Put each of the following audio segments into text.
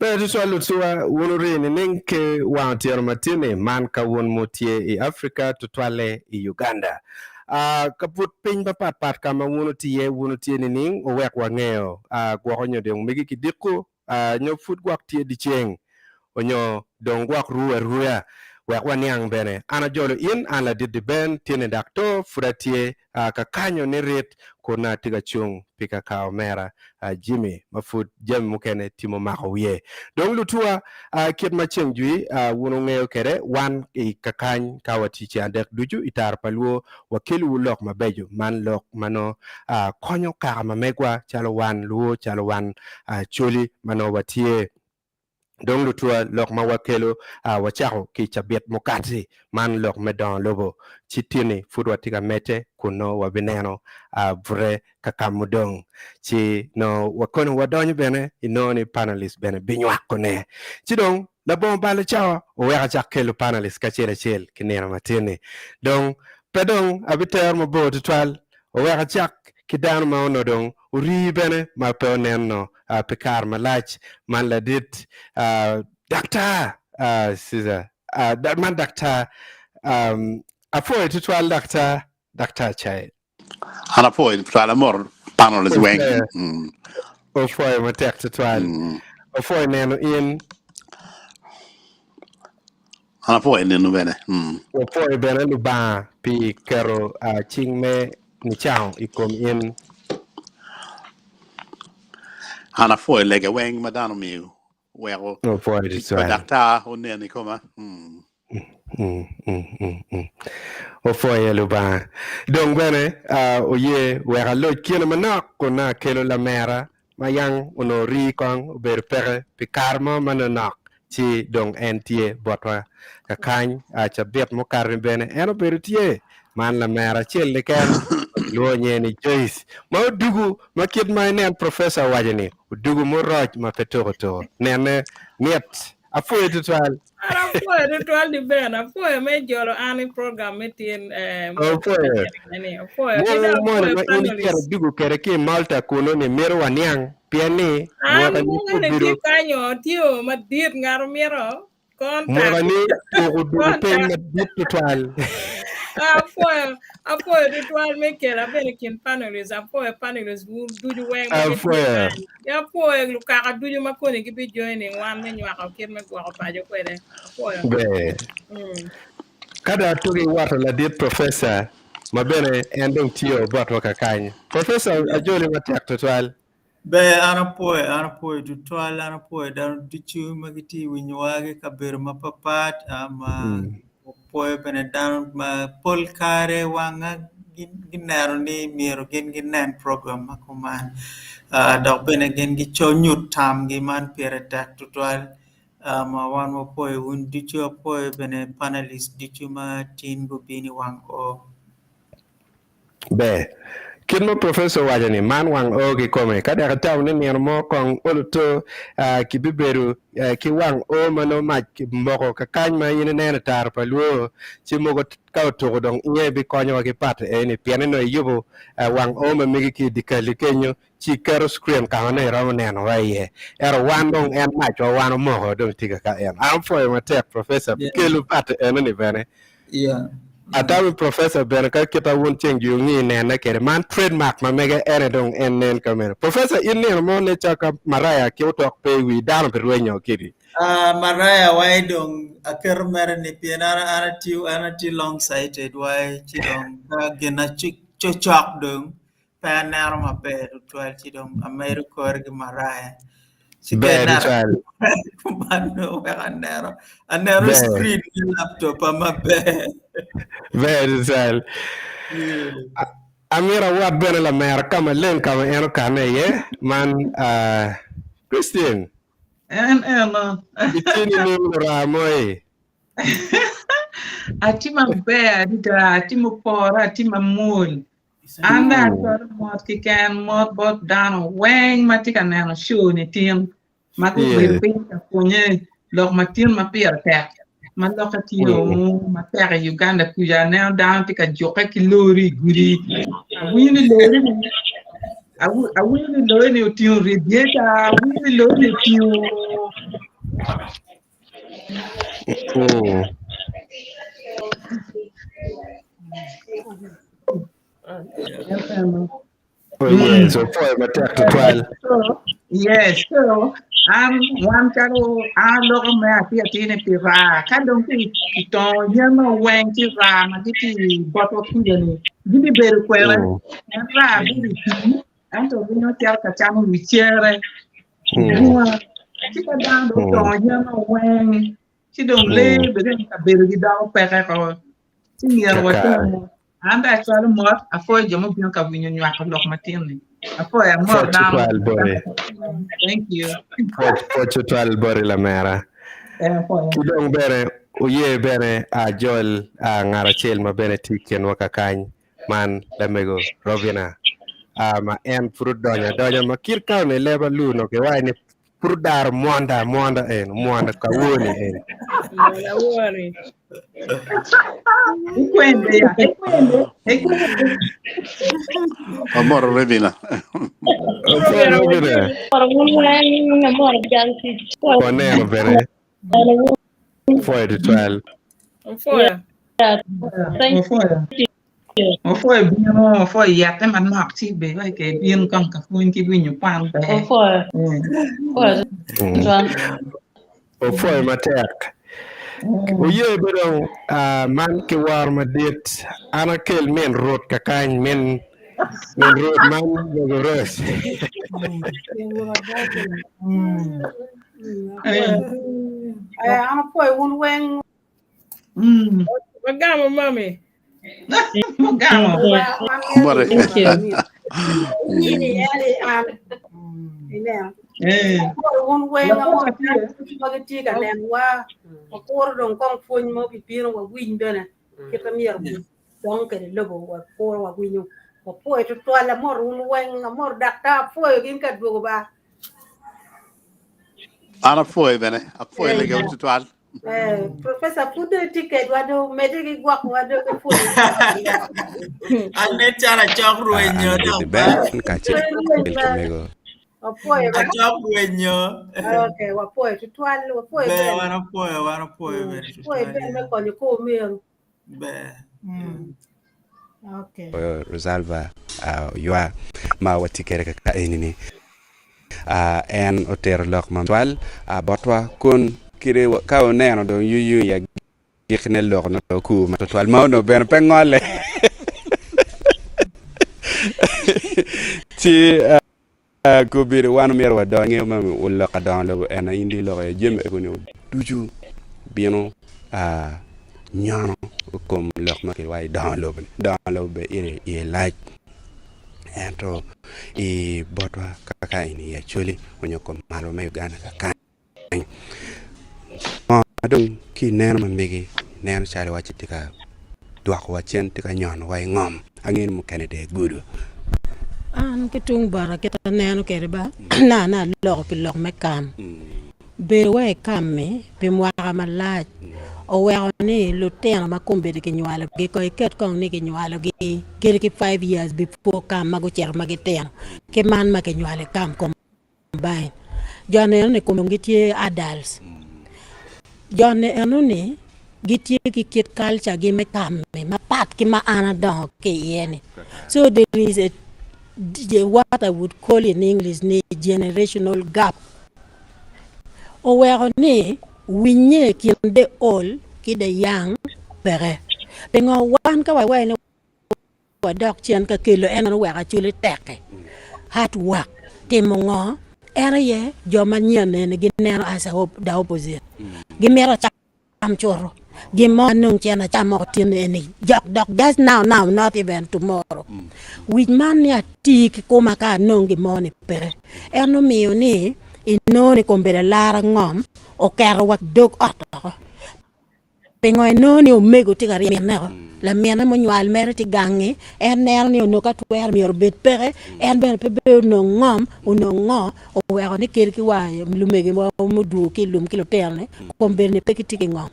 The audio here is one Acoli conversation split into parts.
Ber tutwal lutuwa, wun wuri nining ki wang otyeno ma tye-ni man ka wun mu tye i Africa tutwalle i Uganda? Ka but piny mapat pat ka ma wun wutye iye wun wutye nining? Wuwek wangeyo. Gwoko nyo dong megi ki diko nyo pud gwok tye dyeceng onyo dong gwok ru aruya wek waniang bene. An ajolo in, an ladit Deben, tye-ni daktor pud atye ka kanyo ni rit kun atye ka cung pi kaka omera Jimmy ma pud jami mukene tye mumako wiye. Dong lutuwa, kit ma ceng jwi wun wungeyo kwede, wan i kakany ka watye ceng adek ducu i tara pa Luo wakelowu lok mabeco. Man lok ma nongo konyo kaka ma megwa calo wan Luo, calo wan Acholi ma nongo watye. Dong lutua, lok ma wakelo wacako ki i cabit mukati man lok me dongo lobo, ci tini pud watye ka medde kun nongo wabineno bute ka ka mudong. Ci nongo wakono wadonyo bene inongo ni panelist bene binywako ne. Ci dong labongo balo cawa owek acak kelo panelist kacel acel ki nino matin-ni. Dong pe dong abitero mabor tutwal, owek acak ki dano ma onongo dong orii bene ma pe oneno pi kare malac man ladit Daktar Caesar man Daktar apwoyo tutwal Daktar Daktar Caid. An apwoyo tutwal amoro panelists weng. Opwoyo matek tutwal. Opwoyo neno in. An apwoyo neno bene. Wapwoyo bene Lubanga pi keto cing me nicango i kom in. An apwoyo lega weng ma dano omiyo weko Wapwoyo tic pa tutwal. daktar onen i koma. Wapwoyo Lubanga. Dong bene oye wek aloc kine manok kun nongo akelo lamera ma yang onongo rii kong obedo peke pi kare mo manonok ci dong en tye botwa kakany. Cabit mukato-ni bene en obedo tye. Man lamera acel keken ma kilwongo nyinge ni Joyce ma odugu ma kit ma inen professor owaco ni odugu muroc ma pe tuko tuko. Nene mit. Apwoyo tutwal. An apwoyo tutwal di Ben, apwoyo me jolo an i program me tin eh, Apwoyo. ni apwoyo ki dong Mwongo moni apwoyo ma in icito panelists. idugo kwede ki i Malta kunu ni mito waniang pien ni An mwaka ni mwongo ni obedo tye kanyo tye madit ngat omito contact mwaka ni tuko dugo piny contact madit tutwal. Apwoyo apwoyo tutwal me kela bene i kin panelists apwoyo panelists wu ducu weng ma gitye Apwoyo. kany. Ki apwoyo lukaka ducu ma koni gibijoining wan me nywako kit me gwoko paco kwede. Apwoyo. Ber. Mm. Ka dong atugi iwoto ladit professor ma bene en dong tiyo botwa kakany. Professor ajoli matek tutwal. Ber, an apwoyo, an apwoyo tutwal, an apwoyo dano ducu ma gitye ka winyowa ki i kabedo mapapat, ma apwoyo bene dano ma pol kare wanga gineno ni myero gin ginen program ma kuman, dok bene gin gico nyut tamgi man pire tek tutwal, ma wan wapwoyo wun ducu, apwoyo bene panelist ducu ma tin gubino i wang oo. Ber. Kit ma professor owaco ni, man wang oo kikome. Ka dok itamo ni nino mo kong olo to, kibibedo ki wang oo ma nongo mac moko kakany ma in ineno i taro pa lwor, ci mogo ka otuko dong inge bikonyowa ki pato eni pien ni nongo iyubo wang oo ma megi ki i dyekal-li kenyo ci iketo screen ka ma nongo iromo nenowa iye. Ento wan dong en macwa wan omoko dong tye kaka en. An apwoyo matek professor pi kelo pato enoni bene. Atamo professor bene ka kita wun ceng jwi wungi nene kede man trademark ma mege ene dong en nen ka meno. Professor in nino mo ne cok ka maraya ki otok pe i wi dano pi rwenyo kidi. Ah, maraya wai dong aketo mere ni pien an an atye an atye long sighted wai ci dong ka gin na cocok dong pe aneno maber tutwal ci dong amedo kore ki maraya. Ci Ber kena tutwal. kumano wek aneno aneno Ber. screen me laptop-a maber. Ber tutwal. Yeah. Amito awot bene lamera ka maleng ka ma en okanne iye man ah, Christine. En eno. Itye nining luranga moi? Atye maber adada, atye mupore, atye mamwol. An dong acwalo mot keken, mot bot dano weng ma tye ka neno show ni tin, ma gubedo piny ka pwonye lok ma tin ma pire tek, ma lokke tye matek i Uganda kuca. Aneno dano tye ka jukke ki lori i gudi. Awinyo ni lori ni awinyo ni lori ni otingo radiator, awinyo ni lori ni otingo Oh, yes, opwoyo matek tutwal. So, yes, so an wan calo an loko me atir atir ni pi raa ka dong ki kitongo yen ma weng ci raa ma gitye i botwa kuca ni gibibedo kwene en raa bedo i pii ento ringo cito ka camo wi cere bunga ci ka dano dong otongo yen ma weng ci dong lee bene kabedogi doko peke ko ci myero watem an dong acwalo mot apwoyo jo mubino ka winyo nywako lok matin-ni apwoyo amot Pwoc dano tutwal boti. thank you Pwoc pwoc tutwal boti lamera. Eh, apwoyo. Ki dong bene oye bene ajol ah, ngat acel ma bene tye i kinwa kakany man lamego Robina ah, ma en pud odonyo adonya ma kit ka onongo ileba luno kiwaco ni pud odaro mwonda amwonda en omwonda kawoni en. Mwonda woni. Ikwende ya, ikwende, ikwende. Amoro Robina. Opwoyo Robina. Waneno bene. Opwoyo tutwal. Opwoyo. Opwoyo. Opwoyo bino, opwoyo yette manok ci be wai ke bin kong ka pwony ki winyo kwan ber. Opwoyo. Opwoyo tutwal. Opwoyo matek. Oye be dong ah, man ki woro madit an akel min Ruth kakany min min Ruth man Gogo Rose. Eh, an apwoyo wun weng. Wagamo mami. Wagamo. More. Thank you. Ini eri an. Ineno. Eh. Apwoyo wun weng amot ma gitye ka nenowa. Wakuro dong kong pwony mo bibino wawiny bene kit ma myero dong kwede lobo wakuro wawinyo. Wapwoyo tutwal amot wun weng amot daktar apwoyo gin ka dwogo ba. An apwoyo bene, apwoyo lege tutwal. Eh, Professor pud dong itye kedwa dong medde ki gwokowa dong ki pwonyo. An nen calo acok rwenyo An dok Jesse ba. Ben kacel ki omego. Wapwoyo ba. Acok rwenyo. Okay, wapwoyo tutwal, wapwoyo Ber Ben. wan apwoyo, wan apwoyo bene Wapwoyo tutwal. Ben me konyo kor omeru. Ber. Okay. Rosalva Oywa ma watye kwede kaka eni-ni, en otero lok ma twal botwa kun kadi ka wuneno dong yuyu i agikine lok nongo okur ma twatwal ma onongo bene pe ngole ci Kobedo wan omyero wadony ngeyo ma lok ka dongo lobo en aye in dong iloko iye jami egoni ducu bino nyono i kom lok ma kilwongo ni dongo lobo ni dongo lobo bene ire iye lac ento i botwa kaka eni i Acholi onyo kom malo me Uganda kakany ngo ma dong ki ineno ma megi ineno calo iwaci tye ka dwokowa cen tye ka nyonowa i ngom ange ni mukene dong egudo. An ki tung bota kit aneno kwede ba nana aloko pi lok me kam. Bedo wa i kam-mi pi mwaka malac oweko ni lutino ma kombeddi kinywalogi kong iket kong ni kinywalogi kadi ki five years before kam ma gucito ma gitino ki man ma kinywalo i kam combine jo ni eno ni kome dong gitye adults jo ni eno ni gitye ki kit culture gi me kam-mi mapat ki ma an adongo ki iye ni so there is a what I would call in English ni generational gap oweko ni winye i kin the old ki the young peke pingo wan ka wawaco ni wadok cen ka kelo en oweko acwali tekki hard work timo ngo? En aye jo manyen eni gineno as the opposite. Gimito cam cuto. Gin mo anong cen acam moko tin eni jok dok just now now not even tomorrow. Wic man ni ati ki koma ka anong gin mo ni peke. En omiyo ni inongo ni kombeddi alara ngom oketo wa dog ot oko. Pingo inongo ni omego tye ka ryemo minne-o? Laminne munywal mere tye gang-ngi, en neno ni onongo ka twero myero obed peke, en bene pe ber onong ngom, onong ngo, oweko ni kadi ki wa lumege wa mudwogo ki i lum ki lutino-ni, kombeddi-ni pe gitye ki ngom,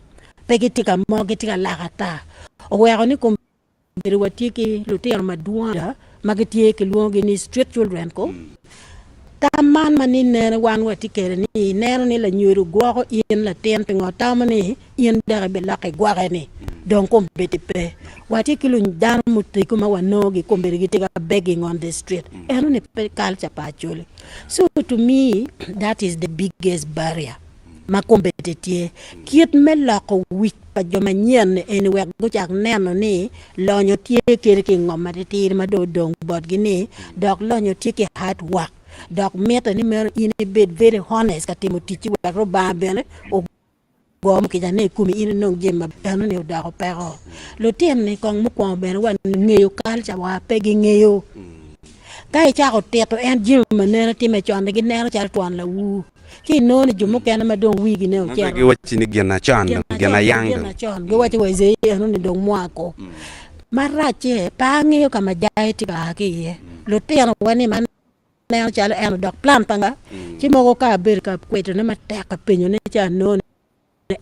pe gitye ka mo, gitye ka lak ata. Oweko ni Kombeddi watye ki lutino madwong adada ma gitye kilwongogi ni street children ko. Tam man ma ni nene wan watye kwede ni ineno ni lanyodo gwoko in latin pingo tamo ni in dok ibiloko igwoke ni dong kombeddi pe. Watye ki dano muteggo ma wanongogi kombeddi gitye ka begging on the street eno ni pe culture pa Acholi. So to me that is the biggest barrier. ma kombeddi tye. Kit me loko wic pa jo manyen-ni eni wek gucak neno ni lonyo tye kadi ki i ngom matitidi ma dong odong botgi-ni, dok lonyo tye ki hard work, dok mitte ni meno in ibed very honest ka timo ticci wek Rubanga bene ogo mukicane i komi in inong jami maber. Enoni odoko peko. Lutino-ni kong mukwongo bene wa ngeyo culture wa pe gingeyo. Ka icako tito en jami ma nene timme con-ni gineno calo twon lawur. Ci inongo ni jo mukene ma dong wigi ne ocito. Giwacci ni gin acon dong, gin ayang dong. Gin acon, giwacci wa Icaya eno ni dong mwako. Maracce, pe angeyo ka ma jaye tye ka a ki iye. Lutino wa ni ma aneno calo en odok plan pa nga, ci mogo ka abedo ka kwedone matek ka penyone ci anongo ni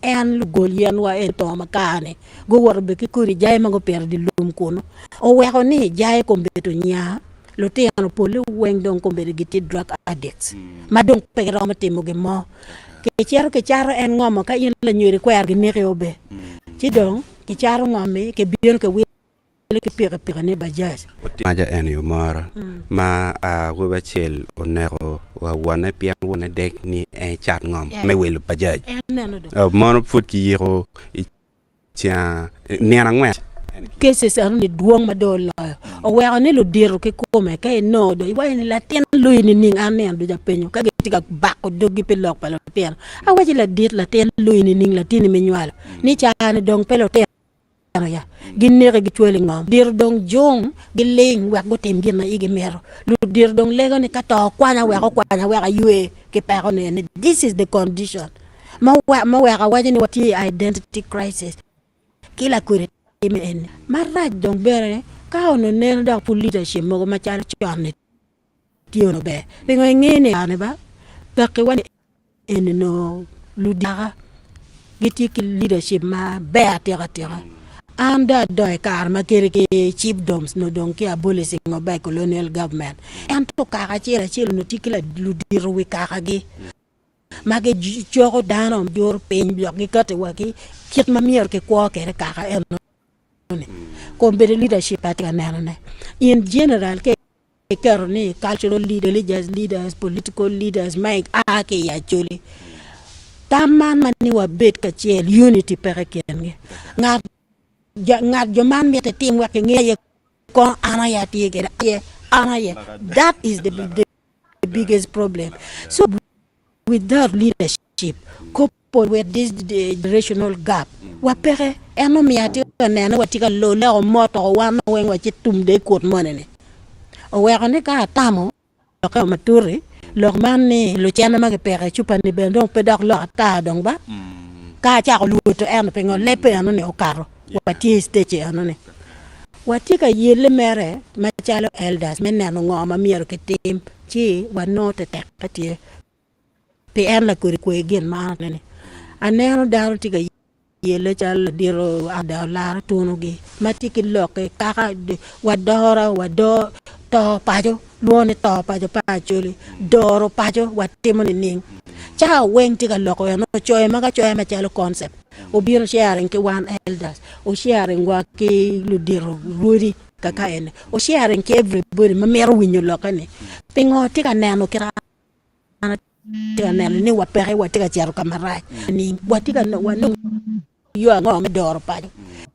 En lugol yen wa en to makar-ni guwoto bene ki kodi jayi ma gupito i dye lum kunnu. Oweko ni jayi kombeddi onya, lutino polle weng dong kombeddi gitye drug addicts ma dong pe giromo timo gin mo. Kicito kicato en ngomo ka in lanyodo ikwero gineki obe. Ci dong kicato ngom-mi kibino kiwilo. ki pikipiki ni bajaj. Maca en yo moro ma awobi acel oneko wa wonne pien wonne dek ni en ecat ngom me wilo bajaj. Mono pud kiyiko i ceng nino angwen. Cases eno ni dwong ma dong oloyo oweko ni ludito kikome ka inongo dong iwaco ni latin loyi nining an nino ducu apenyo ka gitye ka bako doggi pi lok pa lutino awaci ladit latin loyi nining latini me nywalo ni caa-ni dong pe lutino ya, gineke gicwalo i ngom. Ludito dong jung giling wek gutim gin ma igi mito. Ludito dong lego ni ka to okwanya wek okwanya wek aywe ki peko ni eni. This is the condition ma oweko awaco ni watye i identity crisis ki lakwede time eni. Marac dong bene ka onongo neno dok pud leadership mogo macalo con-ni tye onongo ber. Pingo inge ni ba pekkiwa ni Eni nongo ludaka gitye ki leadership maber atika tika. An dong adongo i kare ma kadi ki chiefdoms nongo dong ki abolishing by colonial government ento kaka acel acel onongo tye ki ludito wi kakagi ma gicoko dano juro piny dok gikati wa ki kit ma myero kikwo kwede kaka enoni. Kombeddi leadership atye ka nenone in general ka Iketo ni cultural leaders, religious leaders, political leaders ma a ki i Acholi. Tam man ma ni wabed kacel, unity peke i kingi. Ngat ngat jo man mito itim wek kinge aye kong an aye atye kwede aye an aye. That is the, the biggest problem. So without leadership, coupled with this generational gap, wa peke. En omiyo atye ka nene watye ka loleko mot oko wan weng wa ci tum dong i kut moni ni. Oweko ni ka atamo lokke matut-ti, lok man ni lucene ma gipiko i cupa ni bene dong pe dok lok ata dong ba. Ka acako lwodo ento pingo lebbe eno ni okato, watye i stage eno ni. Watye ka yelle mere macalo elders me neno ngo ma myero kitim ci wanongo tetekke tye. Pi en lakodi kwer gin man ni, Aneno dano tye ka yelle calo ladito ada olaro tunogi ma tye ki lok i kaka wadoro wador to paco lwongo ni to paco pa Acholi doro paco watimo nining ca weng tye ka loko eno ocoyo ma kacoya macalo concept obino sharing ki wan elders osharing wa ki ludito rwodi kaka eni osharing ki everybody ma mito winyo lokke ni pingo tye ka neno kit An atye ka neno ni wapeke watye ka cito ka marac ni watye ka wanongo yo ango me doro paco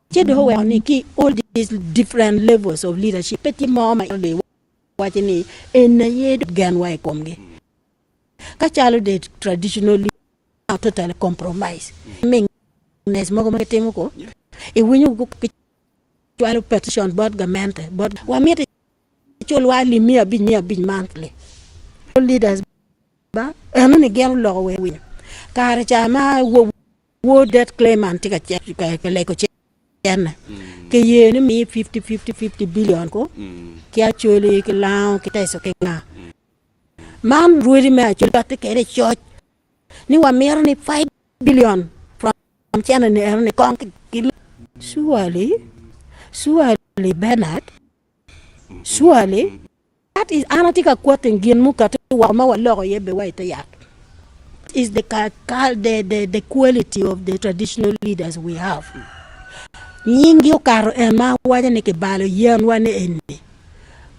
ci dong oweko ni ki all these different levels of leadership pe tye mo ma iwaco ni eni aye genwa i komgi. Ka calo the traditional leader totally compromise mingness mogo ma gitimo ko iwinyo gicwalo petition bot gamente bot wamito iculwa alip 500 500 monthly. Leaders ba eno ni gin oloko wa iwinyo kare ca ma war debt claimant tye ka lego cene ki ye ni miyi 50 50 50 billion ko ki Acholi ki Lango ki Teso ki nga man rwodi me Acholi tye kede i coc ni wamito ni 5 billion from cene ni eno ni kong ki surely surely Bernard surely That is an atye ka quoting gin mukati woko ma waloko iye be wa ite yat is the, the, the, the quality of the traditional leaders we have. Nyinggi okato en ma awaco ni kibalo yenwa ni eni.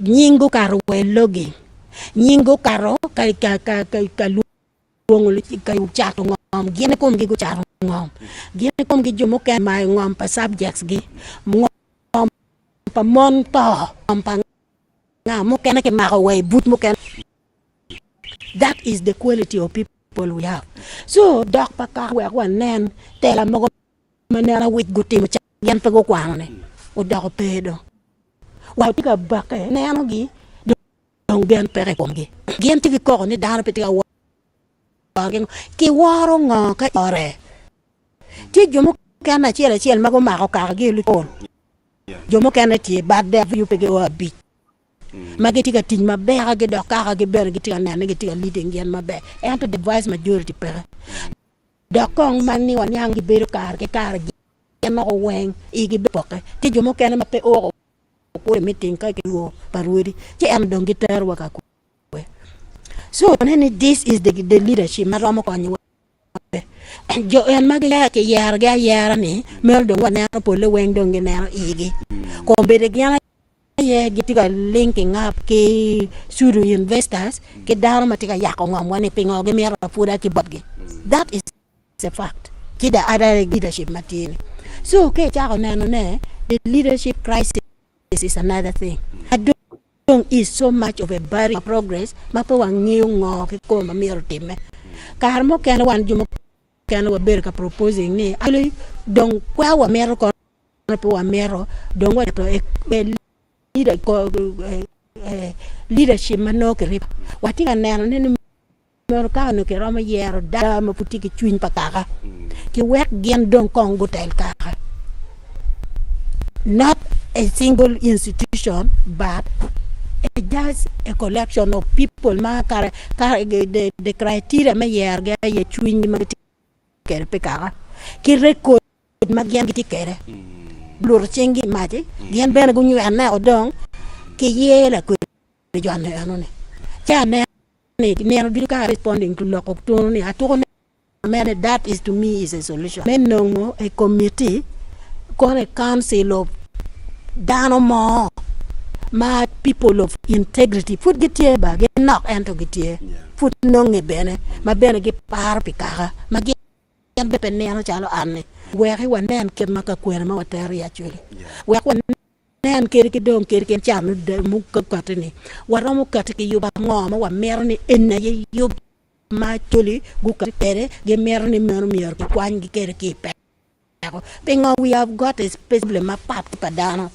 Nyinggi okato wa i logging. Nyinggi okato ka, ka, ka, ka, ka lwongo ka cato ngom. Gin i komgi gucato ngom. Gin i komgi jo mukene mayo ngom pa subjects gi. Ngom pa mon to. Ngom pa Nga mukene kimako wa i buc mukene. That is the quality of people we have. So dok pa kaka wek wanen tela mogo ma nen awic gutimo ca gin pe gukwano ni odoko pe dong. Wa tye ka bakke nenogi dong gen peke i komgi. Gin tye ki koko ni dano pe tye ka worogi. Kiworo ngo ka ore? Tye jo mukene acel acel ma gumako kakagi i lucon. Jo mukene tye bad dek pe gio abic ma gitye ka tic maber ka gidok kakagi bene gitye ka neno ni gitye ka leading gin maber ento the vast majority peke. Dok kong ma ni waniang gibedo kare ki kare gin moko weng igi bene poke. Tye jo mukene ma pe oko kwo i meeting ka kilwongo pa rwodi ci ento dong gitero wa ka kwe. So ni this is the leadership ma romo konyowa. Jo en ma kiyerogi ayera-ni meno dong waneno polle weng dong gineno igi. Kombeddi gin aye gitye ka linking up ki pseudo investors ki dano ma tye ka yako ngomwa ni pingo gimito apuda ki botgi. That is a fact ki the other leadership ma tye ni. So ka icako nenone the leadership crisis is another thing. Dong is so much of a barrier to progress ma pe wangeyo ngo kikome ma myero otimme. Kare mukene wan jo mukene wabedo ka proposing ni actually dong kwa wamito kono pe wamito dong waketo leadership ma nongo kiribo. Watye ka neno ni Meno ka onongo kiromo yero dano ma pud tye ki cwiny pa kaka ki wek gin dong kong gutel kaka not a single institution but just a collection of people ma kare the criteria me yerogi aye cwinygi ma gitye kwede pi kaka ki record ma gin gitye kwede luto cinggi i mac gin bene gunywene o dong ki ye lakwede jone enoni ci aneno ni nino ducu ka responding to loko tunu ni atuko ne mere that is to me is a solution me nongo a committee kono a council of dano mo ma people of integrity pud gitye ba ginok ento gitye pud nonge bene ma bene giparo pi kaka ma gin bene pe neno calo an-ni wek wanen kit ma kakwene ma watero iye actually wek Nen kadi ki dong kadi ki can mukati ni waromo kati ki yub ango ma wamito ni eni aye yub ma Acholi gukati kwede gimito ni meno myero kikwanygi kwede ki i peko. Pingo we have got a problem mapat ki pa dano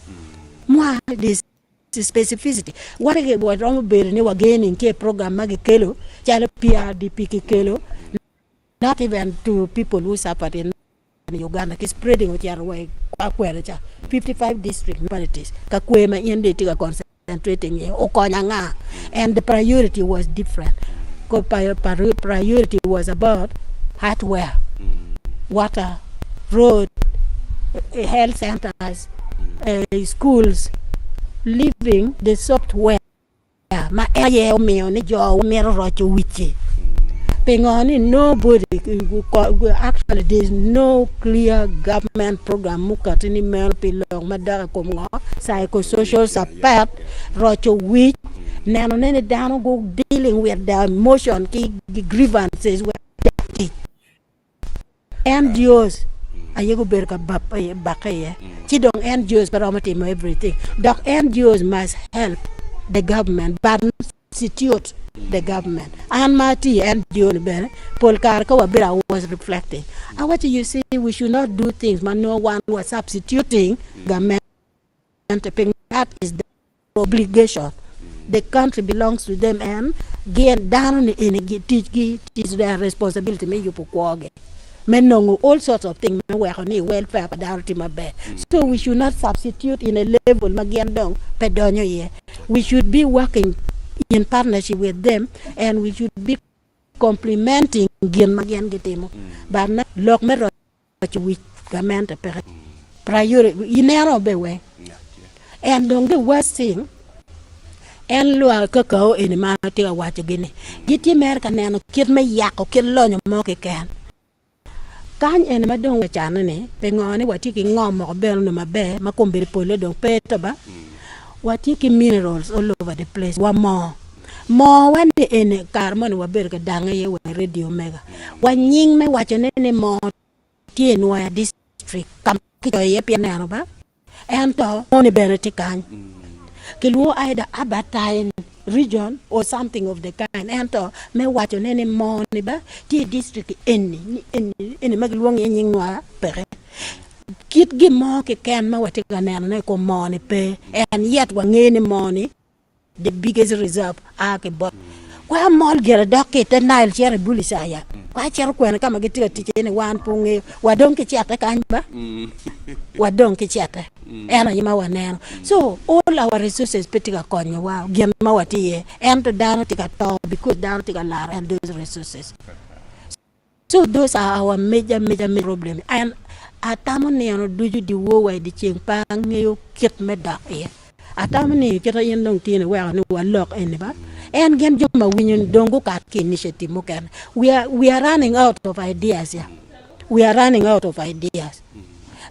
mwa this specificity wan waromo bedo ni wagening ki i program ma gikelo calo PRDP kikelo not even to people who suffered in Uganda ki spreading ocito wa i akwena ca 55 district municipalities ka kwer ma in dong itye ka concentrating iye okonyo anga and the priority was different priority was about hardware, water, road, health centers, schools leaving the software. ma en aye omiyo ni jo mito roco wicci. Pingo ni nobody actually there is no clear government program mukati ni meno pi lok madok i kom ngo psychosocial support roco wic neno ne ni dano gu dealing with their emotion ki grievances wek tic. NGOs aye gubedo ka bakke iye ci dong NGOs pe romo timo everything dok NGOs must help the government but. substitute the government. An ma atiyo i NGO ni bene pol kare ka wabedo I was reflecting awaco you see we should not do things ma nongo wan wa substituting gamente piny that is the obligation the country belongs to them and gin dano ni eni tic gi is their responsibility me yubo kwo gi me nongo all sorts of things me weko ni welfare pa dano tye maber so we should not substitute in a level ma gin dong pe donyo iye we should be working in partnership with them and we should be complimenting gin ma gin gitimo but not lok me roco wic gamente peke priority ineno be weng and dong the worst thing en lwak kakao eni ma atye ka waco gi ni gitye mere ka neno kit me yako kit lonyo mo keken kany eni ma dong wacane ni pingo ni watye ki ngom moko bene onongo maber ma kombeddi pole dong pe to ba watye ki minerals all over the place wa moo moo wa ni eni kare moni wabedo ka dange iye wa i radio mega wa nying me wacone ni moo tye i Nwoya district ka ma kicoyo iye pien neno ba ento moni bene tye kany kilwongo either Abertine region or something of the kind ento me wacone ni moni ba tye i district eni ni eni eni ma gilwongo iye nying Nwoya peke kit gin mo keken ma watye ka nenone i kom moo-ni pe and yet wangeyo ni moo-ni The biggest reserve a ki bot kwa mol gire dok ki ite Nile cito i Bulicaya kwa cito kwene ka ma gitye ka tic iye ni wan pe ongeyo wa dong ki cete kany ba wa dong ki cete en aye ma waneno so all our resources pe tye ka konyowa gin ma watye iye ento dano tye ka to because dano tye ka laro en those resources. So those are our major major major problem and atamo nino ducu dyewor wa i dyeceng pe angeyo kit me dok iye. Atamo ni kit ma in dong tye ni iweko ni walok eni ba en gin jo ma winyo ni dong gukat ki initiative mukene we are, we are running out of ideas ya we are running out of ideas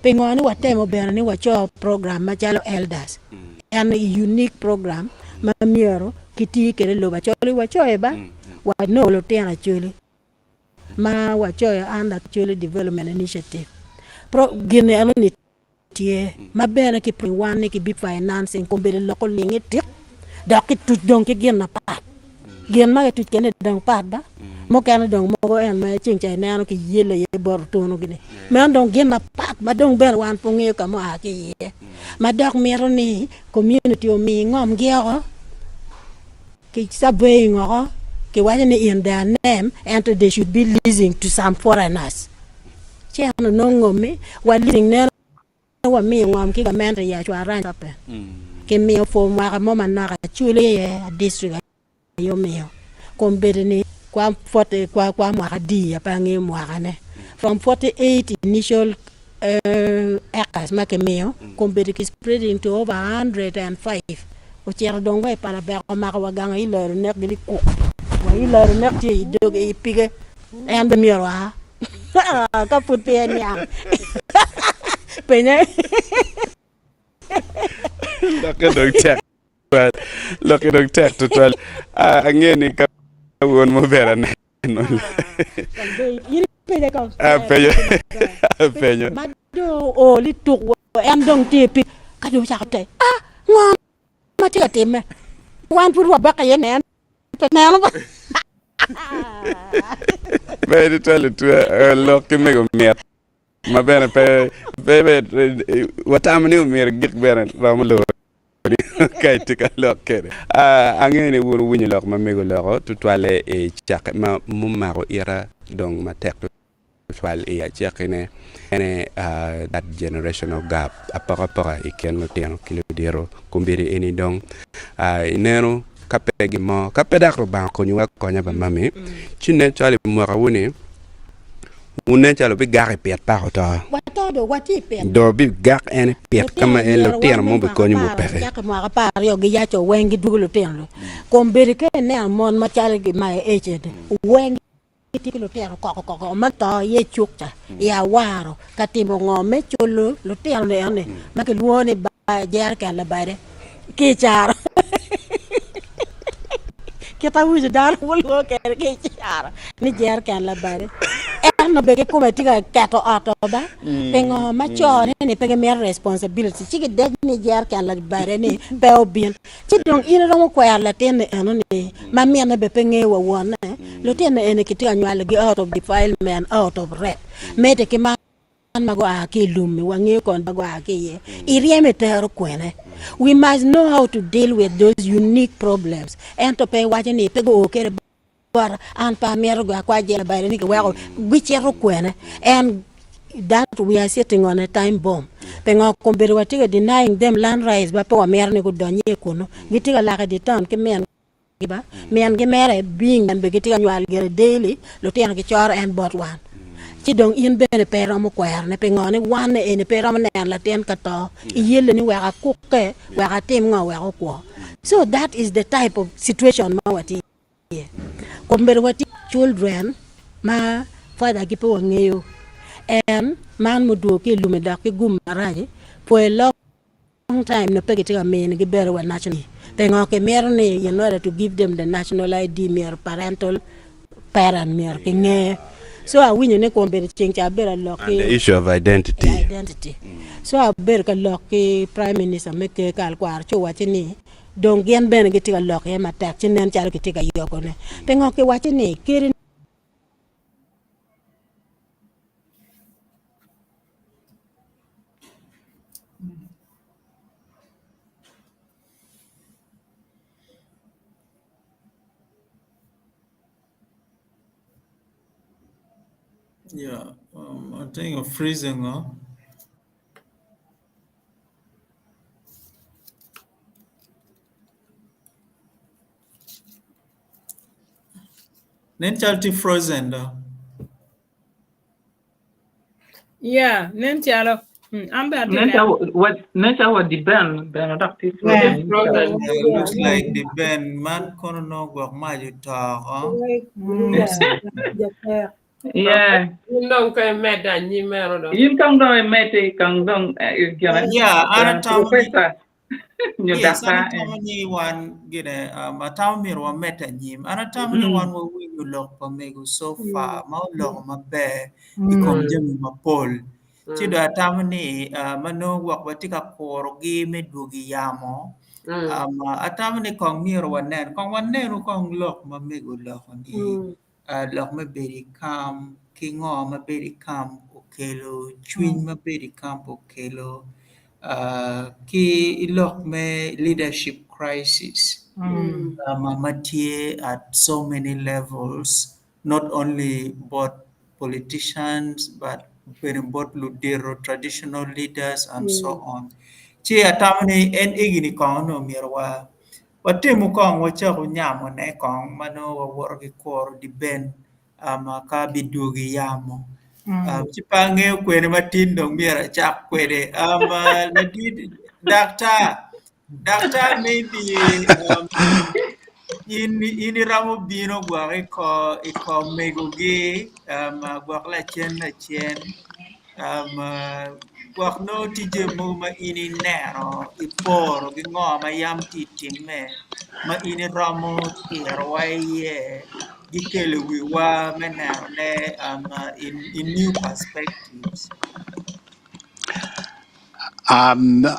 pingo ni watemo bene ni waco program macalo elders en unique program ma myero kiti kwede lobo Acholi wacoyo ba wanongo lutino Acholi. ma wacoyo under Acholi Development Initiative pro gin eno ni tye ma bene ki wan ni ki bi financing kombeddi lok oling itik dok ki tuc dong ki gin mapat gin ma ki tuc kene dong pat ba mukene dong mogo en ma ceng ca ineno ki yelo iye bot otuno gini meno dong gin mapat ma dong bene wan pe wangeyo ka ma oa ki iye ma dok mito ni community omi ngom gi oko. Ki surveying oko kiwaco ni in their name ento they should be leasing to some foreigners ci en onongo ngom-mi wa leasing neno wamiyo ngom ki gamente i Acwarany pe kimiyo for mwaka mo manok Acholi aye district aye omiyo kombeddi ni kwa forty kwa mwaka adi pe angeyo mwakane from 48 initial acres ma kimiyo kombeddi ki spreading to over 105 ocito dong wa i Palabek omako wa gang i loro nek gi likuk wa i loro nek tye i doge i pige en bene myero oa ka pud peya eniang penye. Lokke dong tek tutwal lokke dong tek tutwal angeyo ni ka wun mubera Apenyo. Apenyo. Ma dong oo lituk en dong tye i pii ka dong ocako te ah ngo ma tye ka timme wan pud wabako iye ni en pe neno ba. Ber tutwal itwe lok ki mego mit ma bene pe pe watamo ni omyero gik bene romo lubo. Ka itye ka lok kwede. Angeyo ni wun wuwinyo lok ma mego oloko, tutwalle i cakke ma mumako ita dong matek tutwal i acakkine, ene that generational gap, apokapoka i kin lutino ki ludito. Kombeddi eni dong ineno ka pe gin mo, ka pe dok Lubanga okonyowa akonya pa mami, ci nen calo i mwakawu-ni, Wun nen calo wubigak i pit paka oto. Wato dong watye i pit. Dong wubigak en i pit ka ma en lutino mo bikonyowu peke. Cakke mwaka apar aryo giyaco weng gidwogo lutino dong. Kombeddi ka ineno mon macalo ki my age eni weng gitye ki lutino koko koko ma to iye i cuk ca i awaro ka timo ngo me culo lutino ni eni ma kilwongo ni jereken labade ki i caro. Kit awinjo dano gulwongo kwede ki i caro ni jereken labade. Ento bene kikome tye ka keto ot-to ba. Pingo ma co-ni ni pe gimito responsibility ci gidec ni jereken labade ni pe obin. Ci dong in iromo kwero latin-ni eno-ni ma minne bene pe ngeyo wa wonne. Lutino eni kitye ka nywalogi out of defilement, out of rape. Medde ki man ma gua ki i lum-mi wangeyo kong ma gua ki iye. Iryemo itero kwene. We must know how to deal with those unique problems. Ento pe iwaco ni pe guo kwede bota, an pe amito go akwa jela bade ni giweko gicito kwene. And that we are sitting on a time bomb. Pingo kombeddi watye ka denying them land rights ma pe wamito ni gudony iye kunu. Gitye ka lak i dye town ki min gi ba, min gi mere being en bene gitye ka nywalo gire daily, lutino gicoro en bot wan. Ci dong in bene pe iromo kwerone pingo ni wan eni pe iromo neno latin ka to, iyelle ni wek akukke, wek atim ngo wek okwo. So that is the type of situation ma watye iye. Kombeddi watye ki children ma father gi pe wangeyo en man mudwogo ki i lum-mi dok ki gum marac-ci for a long time nongo pe gitye ka mini gi bedo wa national ID. Pingo kimito ni in order to give them the national ID myero parental parent myero ki nge. So awinyo ni kombeddi ceng ca abedo alok And ki the issue of identity. identity. So abedo ka lok ki prime minister me ker kalkwaro ci owacci ni Dong gin bene gitye ka lok iye matek ci nen calo kitye ka yobone. Pingo kiwacci ni kadi Yeah, I think of freezing, huh? Nen calo tye frozen do. Yeah, nen calo. An bene atye Nen neno. calo wa nen calo wa di Ben bene dok tye frozen. Frozen. Yeah, looks like the Ben man kono nongo gwok mac oto oko. Yeah. In dong ka imedde anyim meno dong. In kong dong imedde kong dong gine. Yeah, an atamo ni Professor nyo Yes, an daktar. atamo ni wan gine um, atamo myero wamedde anyim. An atamo ni wan wawinyo lok pa mego so far ma oloko maber i kom jami mapol. Ci dong atamo ni uh, ma nongo gwok watye ka kurogi me dwogo i yamo, um, atamo ni kong myero wanen, kong wanenu kong lok ma mego oloko ni lok me bedo i camp ki ngo ma bedo i camp okelo, cwiny ma bedo i camp okelo ki lok me leadership crisis ma tye at so many levels not only bot politicians but bene bot ludito traditional leaders and so on. Ci atamo ni en egini kong onongo myero wa Watemu kong wacaku nyamone kong ma nongo wawoto ki kuro di Ben ka bidwogo i yamo. Ci pe angeyo kwene ma tin dong myero acak kwede. Ladit daktar, daktar maybe in in iromo bino gwok i kor megogi gwok lacen lacen. Gwok nongo tye jami mogo ma in ineno iporo ki ngo ma yam tye i timme ma in iromo tirowa iye gikelo i wiwa me nenone in new perspectives.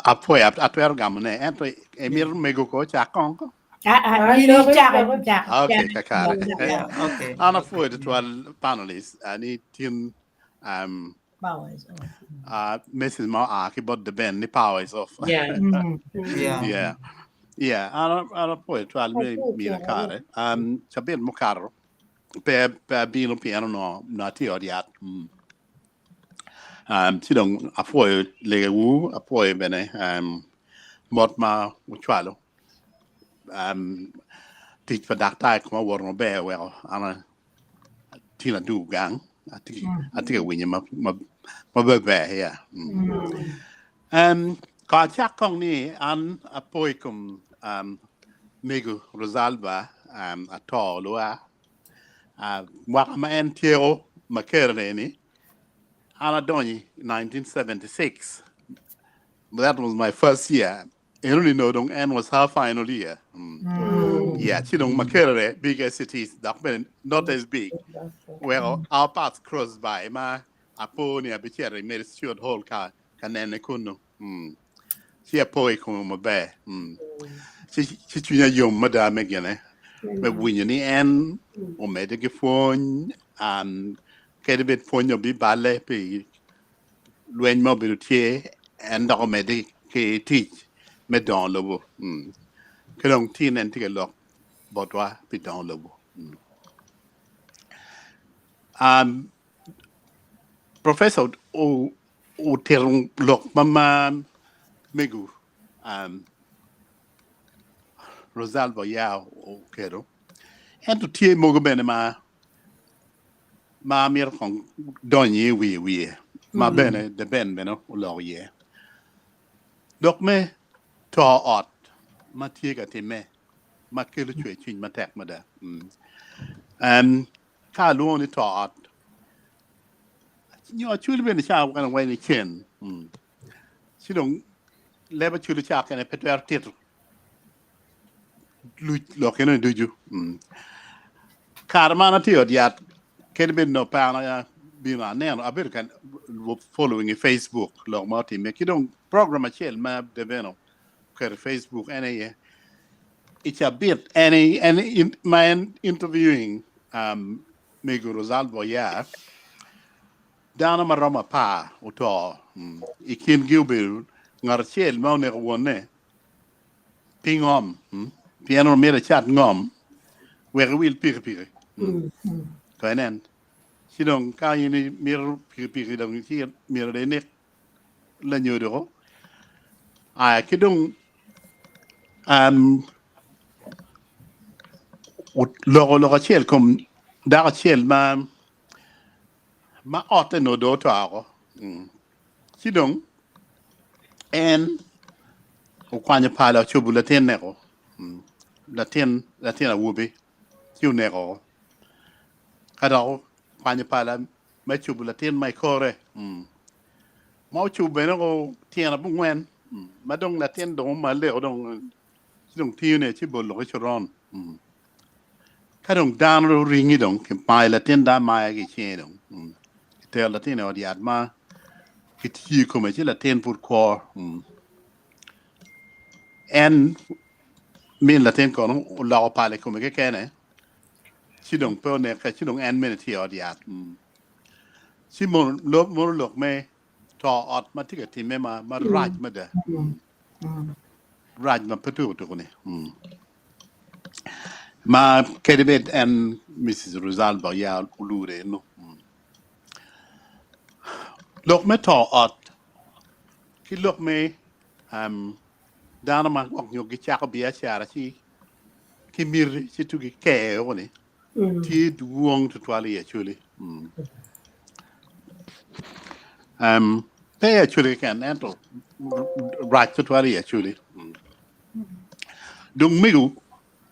Apwoyo atwero gamone ento imito mego ko ocak kong ko? In icako cak. Okay, kakare. Yeah, okay. An apwoyo tutwal panelists ni tin um, Power is off. Message ma oa ki bot The Ben ni power is off. Yeah. Yeah. Yeah. Yeah, an apwoyo twal me mina kare. Cabit mukato pe pe abino pien onongo onongo atye i ot yat. Ci dong apwoyo legewu, apwoyo bene mot ma wucwalo. Tic pa daktar koma owoto maber oweko an tin adwogo gang atye ka winyo maber yeah. Kong acak kong ni an apo i kom mego Rosalba ato lua mwaka ma en tyeko Makerere ni an adonyo i 1976 that was my first year eno ni nongo dong en was her final year. Yeah, ci dong Makerere bigger cities dok bene not as big. Weko our paths cross by ma apo ni abicito i Mary Stuart Hall ka ka nene kunu. Mm. Ci apo i kome maber. Mm. Ci ci cwinya yom mada me gine me winyo ni en omedde ki pwony an kadi bed pwony obiballe pi lweny ma obedo tye en dok omedde ki tic me dongo lobo. Mm. Ki dong tin en tye ka lok botwa pi dongo lobo. Mm. Um, Professor otito lok ma ma mego um, Rosalba ya oketo. Ento tye mogo bene ma ma myero kong dony iye wiye wiye ma bene Deben bene oloko iye. Lok me to ot ma tye ka timme ma kelo cwercwiny matek mada. Mm. Um, ka alwongo ni to ot nyo acwali bene ca mukene waco ni cen. Mm. Ci dong leb acwali ca kene pe twero tito lok eno ni ducu. Mm. Kare ma an atye i ot yat kadi bed nongo pe an abino aneno abedo ka following i Facebook lok ma otimme ki dong program acel ma Deveno oketo i Facebook en aye i cabit en en in, ma en interviewing um, Mego Rosalvo Yar dano ma romo apar oto mm. I kingi obedo ngat acel ma oneko wonne pi ngom mm. Pien onongo myero ecat ngom wek ewil pikipiki mm. Ko inen ci dong ka in imito pikipiki dong ci myero dong inek lanyodo ko aya ki dong um, loko lok acel kom dako acel ma ma otte onongo dong oto oko mm. Ci dong en okwanyo pala ocobo latinne ko mm. Latin latin awobi ci oneko oko ka dok okwanyo pala me cobo latin ma i kore mm. Ma ocobo bene ko tyen abongwen mm. Ma dong latin dong omalle ko dong ci dong tiyone ci bolo ki coron mm. Ka dong dano dong ringi dong kimayo latin dong amaya ki i cinge dong mm. Kitero latin i ot yat ma kitiyo i kome ci latin pud kwo mm. En min latin kono oloko pala i kome kekene ci dong pe oneke ci dong en bene tye i ot yat mm. Ci mono lok mono lok me to ot ma tye ka timme ma marac mada mm. Rac ma pe tuko tuko ni mm. Ma kadi bed en Mrs. Rosalba ya olure eno mm. Lok me to ot ki lok me um, dano ma gwok nyo gicako biacara ci ki miti ci tugi keo ni tye dwong tutwal i Acholi. Mm. Um, pe i Acholi keken ento rac tutwal i Acholi. Mm. Dong mego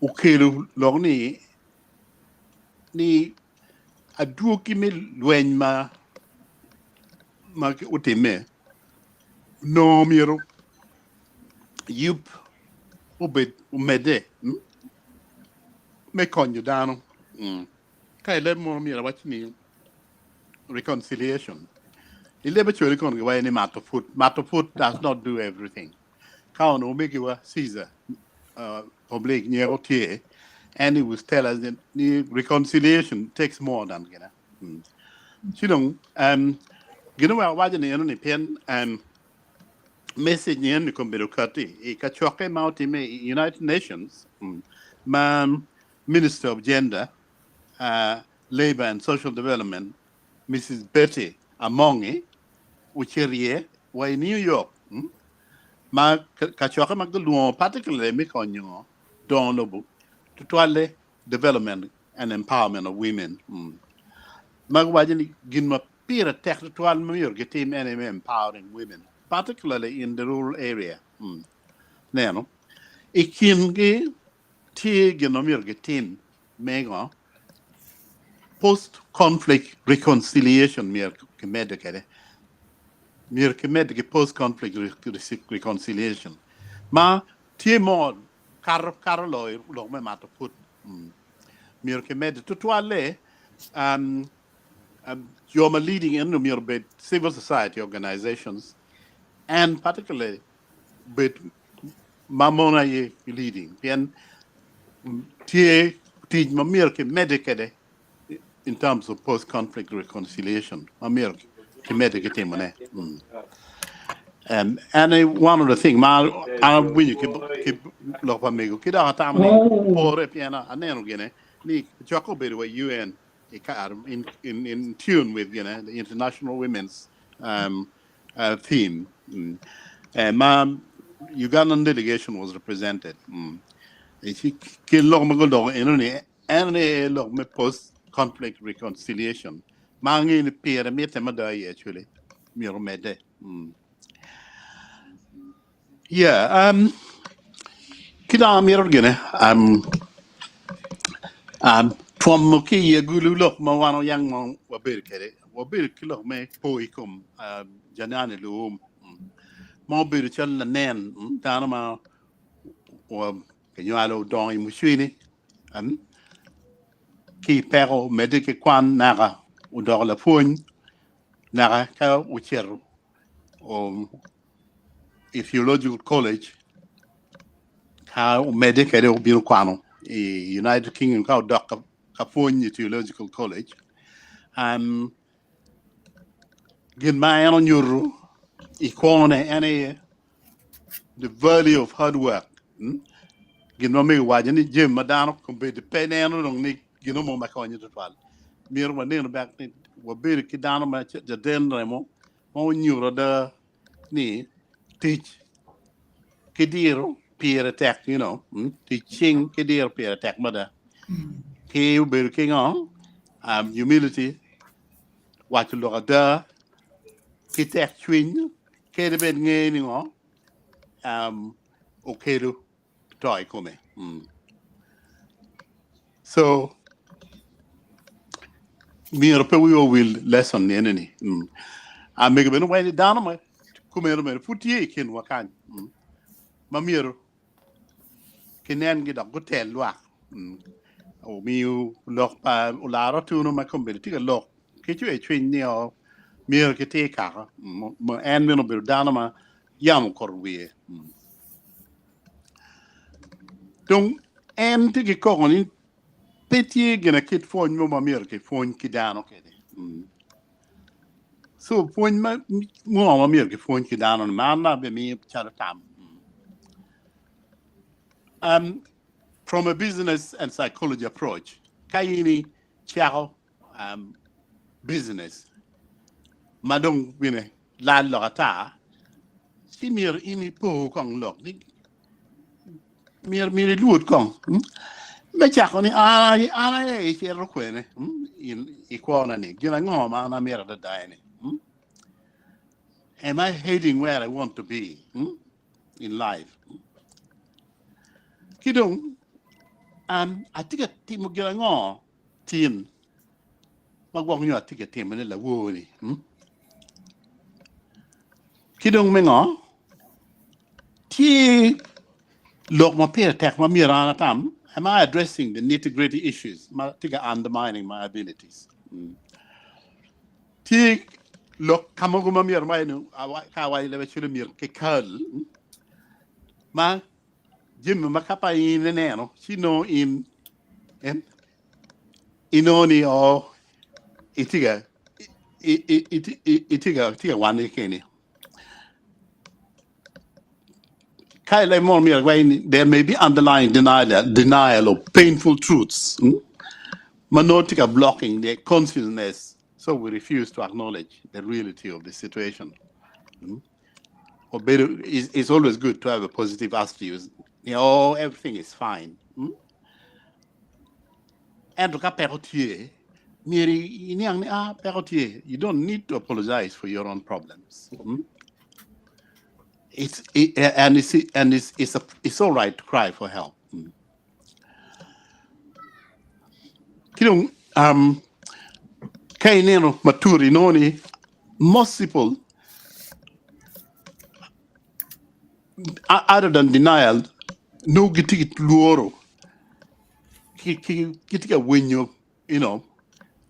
okelo lok ni ni adwogi me lweny ma ma otimme nongo myero yub obed omedde mm, me konyo dano. Mm. Ka i leb mono myero awac ni reconciliation. I leb Acholi kono giwaco ni mato put. Mato put does not do everything. Ka onongo omegiwa Caesar uh, Public nyeko tye and he was tell us that ni reconciliation takes more than gina. Mm. Ci dong um, gin oweko waco ni eno ni pien um, message ni eno ni kombedo kati i kacokke ma otime i United Nations mm, ma Minister of Gender, uh, Labor and Social Development Mrs. Betty Amongi ocito iye wa i New York mm, ma kacokke ma gilwongo particularly me konyo dongo lobo tutwalle development and empowerment of women mm. Ma giwaco ni gin ma pire tek tutwal ma myero gitim ene me empowering women particularly in the rural area mm. Neno i kingi tye gin ma myero gitim me ngo post conflict reconciliation myero kimedde kwede myero kimedde ki post conflict reconciliation ma tye mo. Kato kato loyo lok me mato put. Mm. Myero kimedde tutwalle um, um, jo ma leading en myero obed civil society organizations and particularly bed ma mon aye leading pien tye tic ma myero kimedde kwede in terms of post conflict reconciliation ma myero kimedde ki timone. Mm. Um, and uh, one of the thing ma an awinyo ki, ki lok pa mego ki dok atamo ni pore pien aneno gine ni coko obedo wa UN i kare in, in, in tune with gine the International Women's um, uh, theme. Mm. Uh, ma Ugandan delegation was represented. Mm. Ci ki lok ma guloko eno ni en aye lok me post conflict reconciliation ma angeyo ni pire mitte mada iye actually myero omedde. Mm. Yeah, um, ki dong amito gine um, um, twomo ki i agulu lok ma wan oyang ma wabedo kwede wabedo ki lok me po i kom uh, Janani Luwum mm, ma obedo calo lanen mm, dano ma wa- kinywalo odongo i mucwini um, ki i peko omedde ki kwan naka odoko lapwony naka ka ocito um, i Theological College ka omedde kwede obino kwano i United Kingdom ka odok ka, ka pwony i Theological College. Um, gin ma en onyuto i kwone en aye the value of hard work. Mm? Gin ma mego waco ni jami ma dano kombeddi pe neno dong ni gin mo ma konyo tutwal. Myero waneno bek ni wabedo ki dano ma jaden remo ma onyuto ada ni tic ki diro pire tek, you know, mm? tic cing ki diro pire tek mada. Ki obedo ki ngo? Um, humility, waco lok ada, ki tek cwiny, kadi bed nge ni ngo, um, okelo to i kome. Mm. So, myero pe wiwa owil lesson ni eni. Mm. Amego bene waco ni dano ma kumeno bene pud tye i kinwa kany. Mm. Ma myero kinengi dok gutel lwak. Mm. Omiyo lok pa olaro atuno ma kombeddi tye ka lok ki cwer cwiny ni o myero kitir kaka. Mm. Ma en bene obedo dano ma yamo okoto wiye. Mm. Dong en tye ki koko ni pe tye gin kit pwony mo ma myero kipwony ki dano kwede. Mm. So pwony ma ngo ma myero kipwony ki dano ni man abimiyo calo tam. Mm. Um, from a business and psychology approach, ka in icako um, business ma dong bine lal lok ata ci myero in ipo kong lok ni myero myero ilwod kong mm? me cako ni an an aye icito kwene mm? i kwona ni gin ango ma an amito adada ni mm? Am I heading where I want to be mm? in life? Ki dong um, atye ka timo gin ango tin ma gwok nyo atye ka timone lawor-ni? Mm? Ki dong me ngo? Tye lok ma pire tek ma myero an atam. Am I addressing the nitty-gritty issues ma tye ka undermining my abilities? Mm. Tye lok ka mogo ma myero ma ka awaco leb acel myero kikal mm, ma jami ma ka pa in ineno ci nongo in en inongo ni o itye ka itye ka itye ka wane keni. Ka ileb mono myero iwac ni there may be underlying denial, denial of painful truths mm, ma nongo tye ka blocking the consciousness so we refuse to acknowledge the reality of the situation. Mm. Obedo, it's, it's always good to have a positive attitude. You know, oh, everything is fine. Mm? Ento ka peko tye, myero iniang ni ah peko tye. You don't need to apologize for your own problems. Mm? It's it, and it's and it's it's a, it's all right to cry for help. Mm. Ki dong um, ka ineno matut inongo ni most people other than denial. Nongo gitye ki lworo, ki, ki, gitye ka winyo, you know,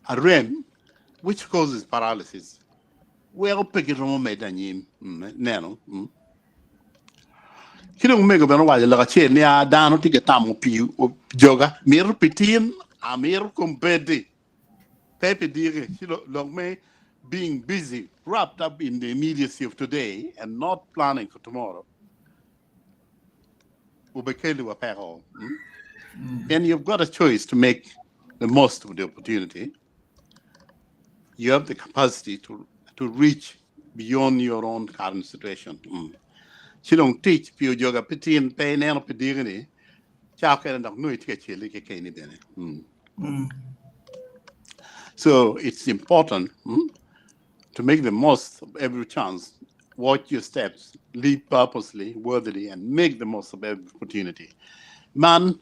arem, which causes paralysis. Weko pe giromo medde anyim. Mm, neno. Mm. Ki dong omego bene owaco lok acel ni a dano tye ka tamo pi joga, mito pi tin, amito kombeddi. Pe pi diki. Ci lok me being busy, wrapped up in the immediacy of today and not planning for tomorrow obekeli wa peko. Mm? And you've got a choice to make the most of the opportunity. You have the capacity to, to reach beyond your own current situation. Mm. Ci dong tic pi ojoga pi tin pe ineno pi diki ni ca okene dok nongo itye ka celi kekeni bene. Mm. Mm. So it's important mm, to make the most of every chance. Watch your steps, live purposely, worthily, and make the most of every opportunity. Man,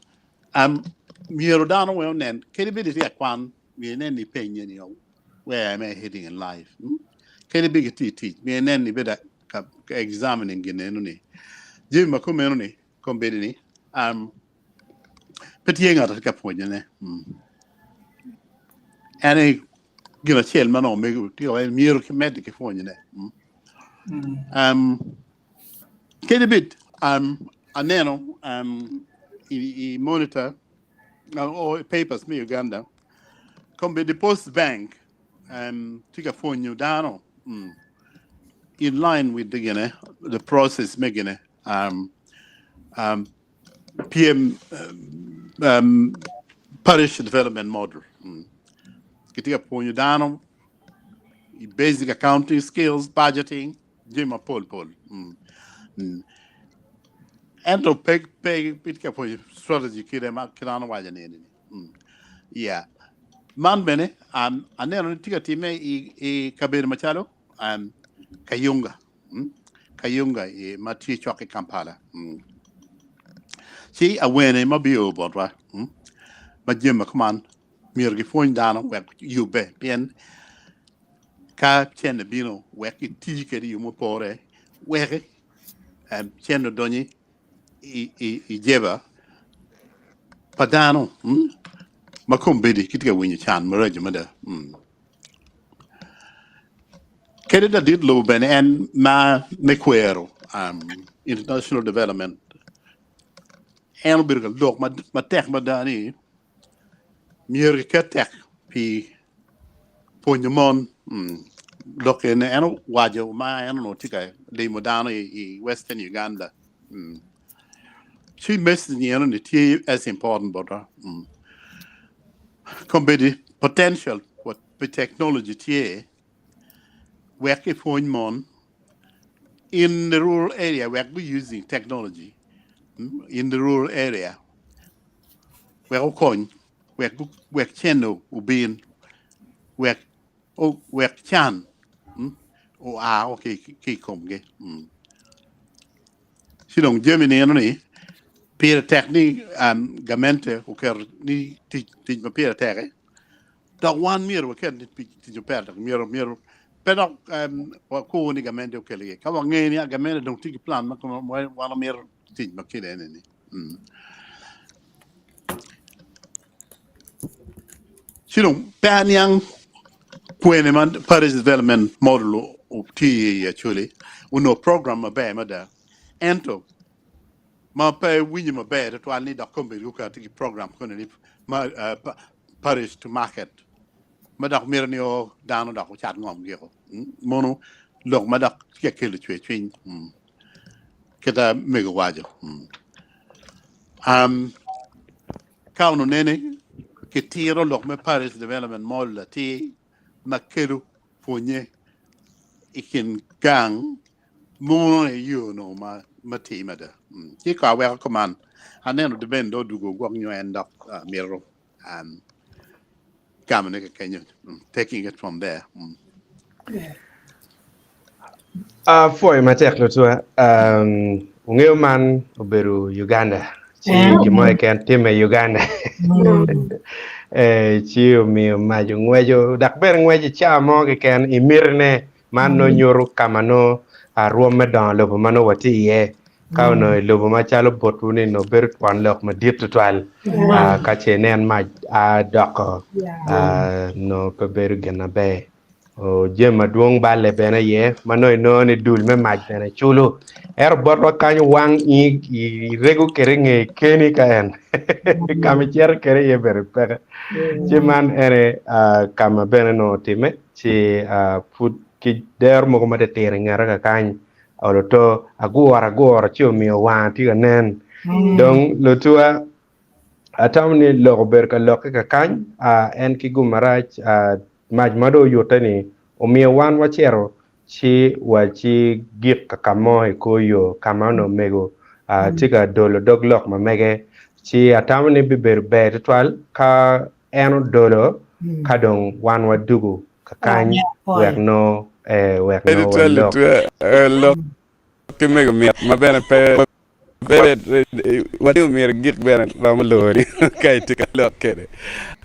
um, myero dano weng onen, kadi bed itye ka kwan, myero inen ni ipenye ni, oh, where am I heading in life? Mm? Kadi bed itye i tic, myero inen ni ibedo ka, ka examining gin eno ni. Jami ma kumeno ni, kombeddi ni, um, pe tye ngat ka pwonyone. Mm. En aye gin acel ma nongo mego tye ka myero ki medde ki pwonyone. Mm. Um, kadi bed um, aneno um, i, i monitor uh, or papers me Uganda kombeddi Post Bank um, tye ka pwonyo dano mm, in line with the, gine, the process me gine um, um, PM um, Parish Development Model. Mm. Gitye ka pwonyo dano i basic accounting skills, budgeting, jami mapol pol. Mm. Mm. Ento pe pe pe tye ka pwonyo strategy kite ma kit an owaco ni ni. Mm. Yeah. Man bene um, aneno ni tye ka timme i, i kabedo macalo um, Kayunga. Mm? Kayunga i, ma tye cok ki Kampala. Mm. Ci awene ma bio botwa mm? ma jami ma kuman myero gipwony dano wek yubbe pien ka cene bino wek giti kwede i yo mupore wek um, cene odonyi i, i, i jeba pa dano mm? ma kombeddi gitye ka winyo can maraco mada. Mm. Kadi ladit lobo bene en ma me kwero um, international development en obedo ka lok matek mada ni myero kiket tek pi pwonyo mon. Mm. Lok eni en owaco ma en onongo tye ka limo dano i, i Western Uganda. Mm. Ci message ni eno ni tye as important bota. Mm. Kombeddi potential pi technology tye wek ipwony mon in the rural area wek gu using technology mm, in the rural area wek okony wek wek cen obin wek wek can mm, oa o ki ki i komgi. Mm. Ci dong jami ni eno ni pire tek ni um, gamente oketo ni tic tic ma pire tek eh. Dok wan myero waket ni tic tic ma pire tek myero myero pe dok um, wakur ni gamente okel iye. Ka wangeyo ni gamente dong tye ki plan ma wan wamito tic ma kite eni ni. Mm. Ci dong pe aniang kwene ma Parish Development Model tye iye actually onongo program maber mada ento ma pe winyo maber tutwal ni dok kombeddi guketo ki program koni ni ma, uh, parish to market ma dok mito ni o dano dok ocat ngom giko mm? mono lok ma dok tye ka kelo cwer cwiny mm. kita mego waco mm. um, ka ono nene kitiro lok me Parish Development Model atir ma kelo pwonye i kin gang mono aye yo no ma ma tye mada. Mm. Ci ko aweko kuman aneno Deben do odugo gwok nyo en dok uh, mito um, gamone kekenyo mm. taking it from there. Mm. Uh, pwoyo matek lutwa. Um, wungeyo man obedo Uganda. Ci gin mo keken timme i Uganda. Eh, ci omiyo mac ongweco dok bene ngweco i cawa mo keken i mitine man nongo nyuto ka ma nongo rwom me dongo lobo ma nongo watye iye. Ka onongo i lobo macalo botwu ni onongo bedo twon lok madit tutwal. Ka ce inen mac a doko nongo pe bedo gin maber. Jami madwong balle bene iye ma nongo inongo ni dul me mac bene culo. Ento botwa kanyo wang irego kwede nge keni ka en ka ma icito kwede iye bene peke. Ci man ene ka ma bene onongo otimme ci pud ki dero mogo matitino i ngete kakany olo to aguro aguro ci omiyo wanga tye ka nen. Dong lutuwa atamo ni lok obedo ka lokke kakany en ki gum marac Mac ma dong oyutte-ni omiyo wan wacito ci wacigik ka ka mo i kor yo ka ma onongo omego tye ka dolo dog lok ma mege. Ci atamo ni bibedo ber tutwal ka en odolo ka dong wan wadugu kakany wek nongo wek nongo walok. Lok ki mego mit ma bene pe Watye myero gik bene romo lori ka itye ka lok kwede.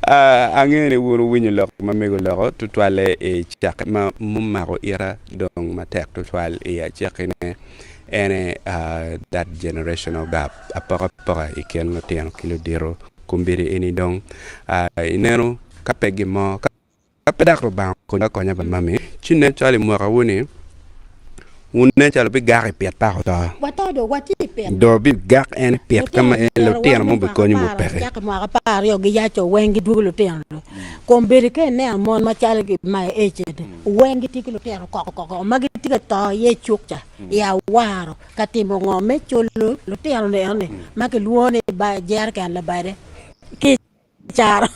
Angeyo ni wun wuwinyo lok ma mego loko tutwalle i cakke ma mumako ita dong matek tutwal i acakkine ene that generational gap apokapoka i kin lutino ki ludito kombeddi eni dong ineno ka pe gin mo. Ka pe dok Lubanga okonyi akonya pa mami, ci nen calo i mwakawu-ni wun nen calo wubigak i pit paka oto. Wato do, watye i pit. Do bigak en i pit ka ma en lutino mo bikonyo wu peke. Cako mwaka 20 giyaco weng gidwogo lutino do. Kombeddi ka ineno mon macalo ki my age eni, weng gitye ki lutino koko koko ma gitye ka to iye i cuk ca, i awaro, ka timo ngo me culo lutino ni eno ni ma kilwongo ni jereken labade ki caro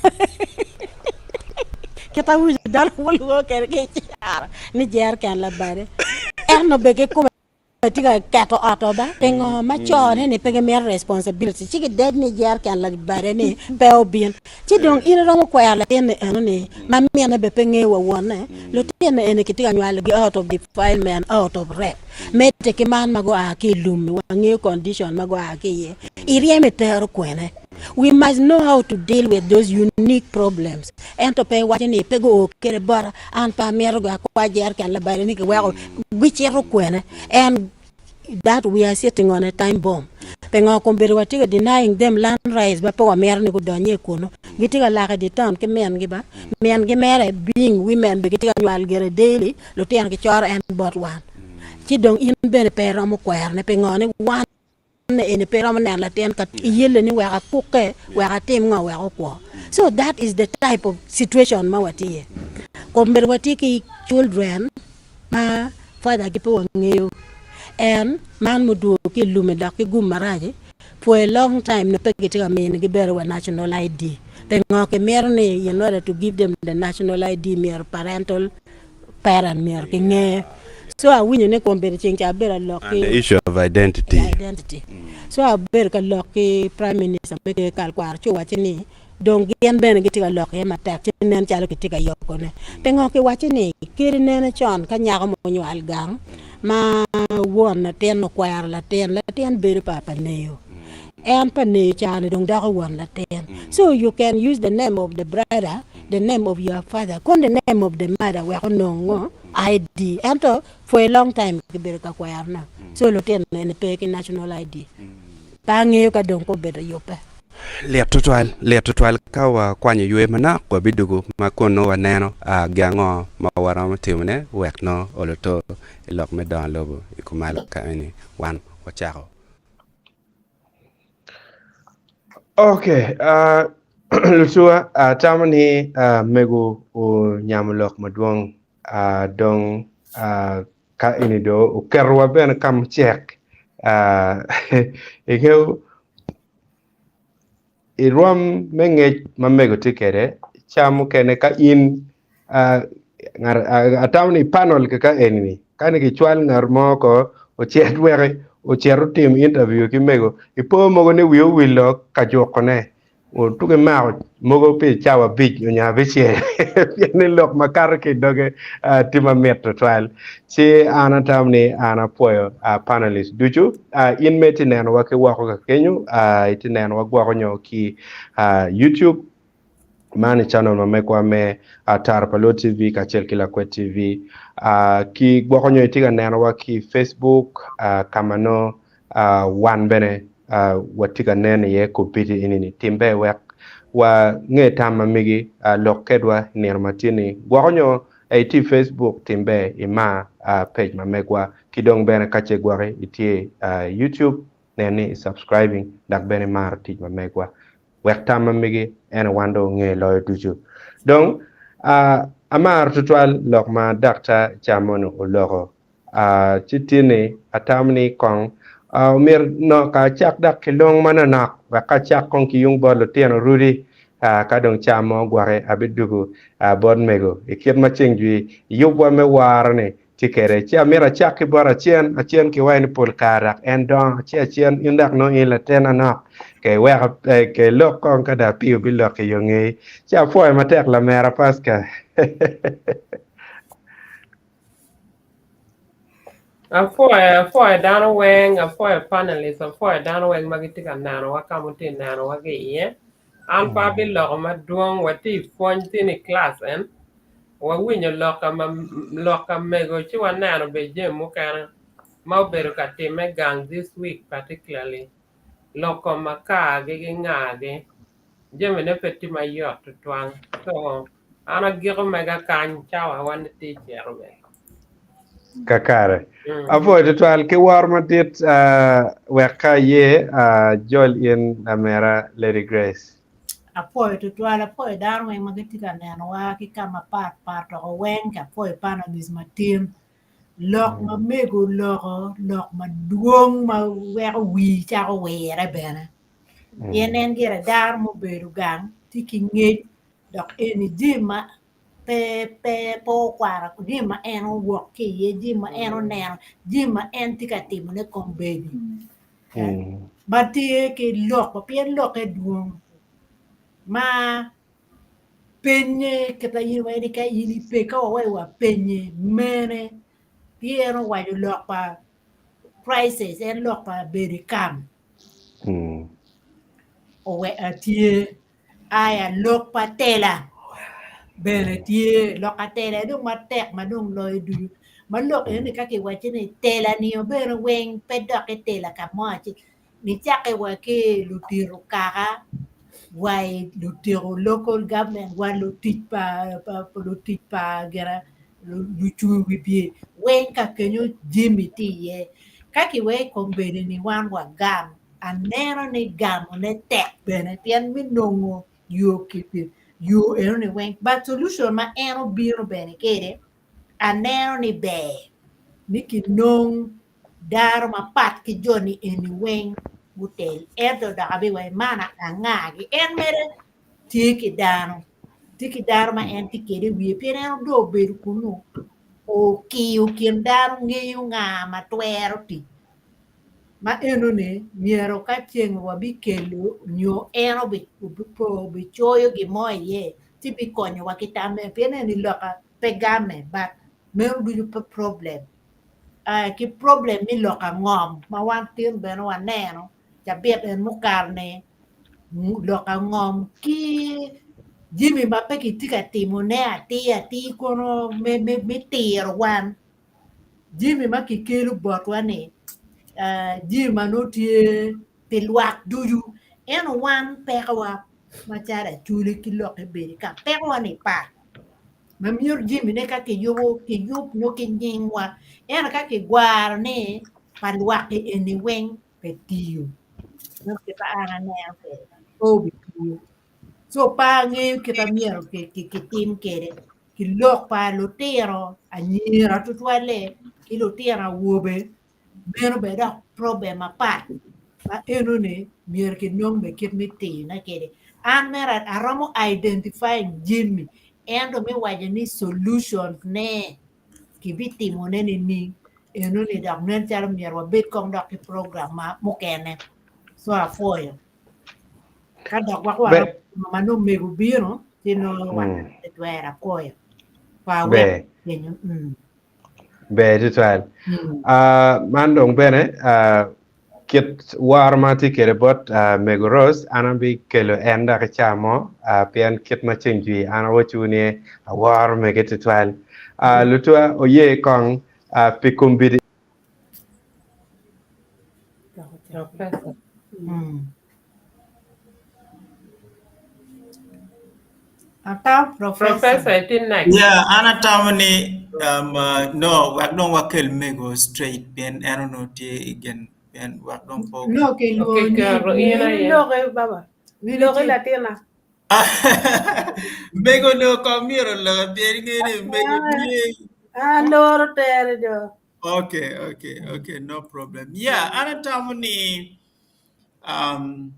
kit awinjo dano gulwongo kwede ki i caro ni jereken labade ento bene kikome tye ka keto ot-o ba pingo ma cone ni pe gimito responsibility ci gidec ni jereken labade ni pe obin ci dong in iromo kwero latin-ni eno ni ma mine bene pe ngeyo wa wonne lutino eni kitye ka nywalogi out of defilement out of rape medde ki man ma gua ki i lum-mi wangeyo condition ma gua ki iye iryemo itero kwene. We must know how to deal with those unique problems. Ento pe iwaco ni pe guo kwede bota, an pe amito go akwa jereken labade ni kiweko gicito kwene. And that we are sitting on a time bomb. Pingo kombeddi watye ka denying them land rights ma pe wamito ni gudony iye kunu. Gitye ka lak i dye town ki mingi ba. Mingi mere being women bene gitye ka nywal gire daily, lutino gicoro en bot wan. Ci dong in bene pe iromo kwerone pingo ni wan eni pe romo neno latin ka iyelle ni wek akukke wek atim ngo wek okwo so that is the type of situation ma watye iye kombeddi watye ki children ma father gi pe wangeyo en man mudwogo ki i lumi dok ki gum maraci for a long time nongo pe gitye ka minigi bene wa national ID pingo kimito ni in order to give them the national ID myero parental parent myero ki nge so awinyo ni kombeddi ceng ca abedo alok ki The issue of identity. identity so abedo ka lok ki prime minister me ker kalkwaro ci owacci ni dong gin bene gitye ka lok iye matek ci nen calo kitye ka yokone pingo kiwacci ni kadi nene con ka nyako mo onywal gang ma won latin okwero latin latin bedo pa pa neyo en pa neyo ca-ni dong doko won latin so you can use the name of the brother the name of your father kun the name of the mother wek onong ngo ID ento for a long time kibedo ka kwerone so lutino eni pe ki national ID pe angeyo ka dong obedo yubbe. Lit tutwal, lit tutwal ka wakwanyo ywe manok wabidugu ma kun nongo waneno gin ango ma waromo timone wek nongo oluto i lok me dongo lobo i kumalo ka eni wan wacako. Okay, uh, lutuwa atamo ni uh, mego onyamo lok madwong uh, dong uh, ka eni do oketowa bene ka mucek uh, ingeyo i rwom me ngec ma mego tye kwede ca mukene ka in Atamo ni panel kaka eni-ni ka ni kicwal ngat mo ko ocit wek ocit otim interview ki mego ipo mogo ni wiye owilo ka jukone tuko imako mogo pi cawa abic nyo abicel pien ni lok makato ki i doge tye mamit tutwal ci an atamo ni an apwoyo panelist ducu in ma itye nenowa ki woko ka kenyo itye nenowa gwoko nyo ki YouTube. Man i channel ma megwa me Tara pa Luo TV kacel ki Lakwed TV. Ki gwoko nyo itye ka nenowa ki i Facebook ka ma nongo. wan bene watye ka nen iye kobedi eni ni timbe wek wa nge tam ma megi lok kedwa i nino ma tye ni gwoko nyo itye i Facebook timbe ima page ma megwa ki dong bene ka ce gwoki itye i YouTube nen ni i subscribing dok bene imaro tic ma megwa wek tam ma megi ene wan dong onge loyo ducu. Dong amaro tutwal lok ma Daktar Camoni oloko ci tye ni atamo ni kong omyero no ka acak dok ki long manonok wek ka acak kong ki yung bot lutino rudi ka dong cam mo gwoki abidugu bot mego i kit ma ceng jwi yubwa me woro ni tye kwede. Ci amito acak ki bot acen, acen ki waco ni pol kare dok en dongo, ci acen in dok nongo in latin anok ke iweko ke ilok kong ka dong apiyo bilok i yo ngeyi. Ci apwoyo matek lamera Pascal. Apwoyo, apwoyo dano weng, apwoyo panelists, apwoyo dano weng ma gitye ka nenowa ka ma tye nenowa ki iye. An pe abiloko madwong, watye i pwony tye ni class en, wawinyo lok lok ka mego ci waneno bene jami mukene ma obedo ka timme gang this week particularly lok kom makar-gi ki nga-gi jamine pe tye mayot tutwal so an agiko mega kany cawa wa ni tye cito bene. Kakare. Apwoyo tutwal ki woro madit wek ka aye jol in lamera Lady Grace. Apwoyo tutwal, apwoyo dano weng ma gitye ka nenowa ki ka mapat pat oko weng, apwoyo panelist matin. Lok ma mego oloko lok madwong ma weko wii cako wire bene. Pien en gire dano mubedo gang tye ki ngec dok eni jami ma pe pe pe okwaro jami ma en owok ki iye, jami ma en oneno, jami ma en tye ka timone kombeddi. Ma tye ki lok pien lokke dwong ma penye kit ma in iwaco ni ka in ipe ka wawaco wapenye mene pien owaco lok pa crisis en lok pa bedo i kam oweko tye Aya lok pa tela bene tye, lok pa tela dong matek ma dong loyo ducu ma lok eni ka kiwacci ni tela ni bene weng pe dok itela ka mo acel nicakke wa ki ludito kaka wa i ludito local government wa lutic pa lutic pa gine lucung i wi bye weng ka kenyo jami tye iye ka kiweko i kom bedi ni wan wagam Aneno ni gamone tek bene pien me nongo yo yo enoni weng but solution ma en obino bene kede aneno ni ber ni kinong dano mapat ki joni eni weng gutel ento dok abiwaco man angagi en mere tye ki dano tye ki dano ma en tye kede i wiye pien en dong obedo kunu okiyo kin dano ngeyo nga ma twero tic Ma enoni myero ka ceng wabikelo nyo en obicoyo gin mo iye ci bikonyowa ki tamme pien eni loka pe game but meno ducu pe problem ki problem me loka ngom ma wan tin bene waneno cabit en mukato-ni loka ngom ki jami ma pe kitye ka timone atir atir kono me tiro wan. Jami ma kikelo botwa-ni jami ma nongo tye pi lwak ducu ento wan pekowa macalo acholi ki lok ebedo ka pekowa-ni pat ma myero jamine ka kiyubo kiyub nyo ki nyingwa ento ka kigwaro ni pa lwak-ki eni weng pe tiyo meno kit ma an aneno kwede pe obitiyo co pe angeyo kit ma myero kitim kwede. Ki lok pa lutino anyira tutwalle ki lutino awobe meno bene dok problem mapat ma enoni myero kinong bene kit me tiyone kwede. An mere aromo identifying jami ento me waco ni solution ne kibitimone nining enoni dok nen calo myero wabed kong dok ki program mukene so apwoyo. Ka dok wek waromo timo ma nongo mego bino, ci nongo wan pe twero akwoyo. Pa Ber. wek kenyo. Mm. Ber tutwal. Mm. Ah, man dong bene ah, kit woro ma atye kwede bot ah, mego Rose, an abikelo en dok i ca mo, ah, pien kit ma ceng jwi an awacciwu ni aworo mege tutwal. Ah, lutwa oye kong ah, pi kombeddi. Professor. Ata professor. Professor, itye next. Yeah, an atamo ni um, uh, no, wek dong wakel mego straight pien en onongo tye i gin pien wek dong po. No, ke Okay, luo ni. kero in aye. Loke baba. Loke latina. Mego no kong myero oloke pien ingeyo ni mego tye. Ah, loro tere jo. Okay, okay, okay, no problem. Yeah, an atamo ni um,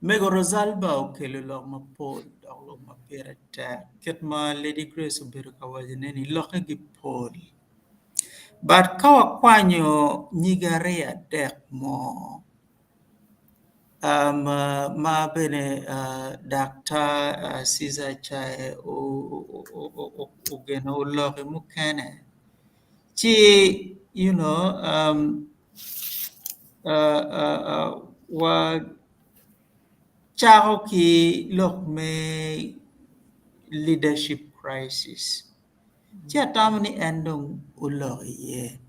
Mego Rosalba okelo lok mapol dok lok ma pire tek kit ma Lady Grace obedo ka wacone ni lokke gipol. But ka wakwanyo nyige aryo adek mo um, ma bene uh, Daktar uh, Caesar Chae ogeno oloki mukene ci you know um, uh, uh, uh, wa cako ki lok me leadership crisis. Ci atamo ni en dong olok iye.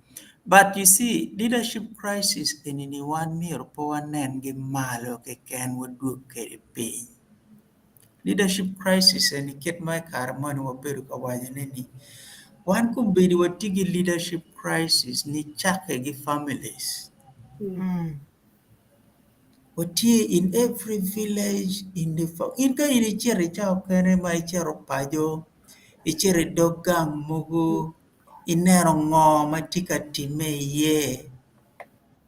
But you see, leadership crisis eni ni wan myero pe wanen gi malo keken wadwog kwede piny. Leadership crisis eni kit ma i kare moni wabedo ka wacone ni wan kombeddi watye ki leadership crisis nicakke ki families. Watye in every village in the in ka in icito i cawa okene ma icito paco, icito i dog gang mogo, ineno ngo ma tye ka timme iye,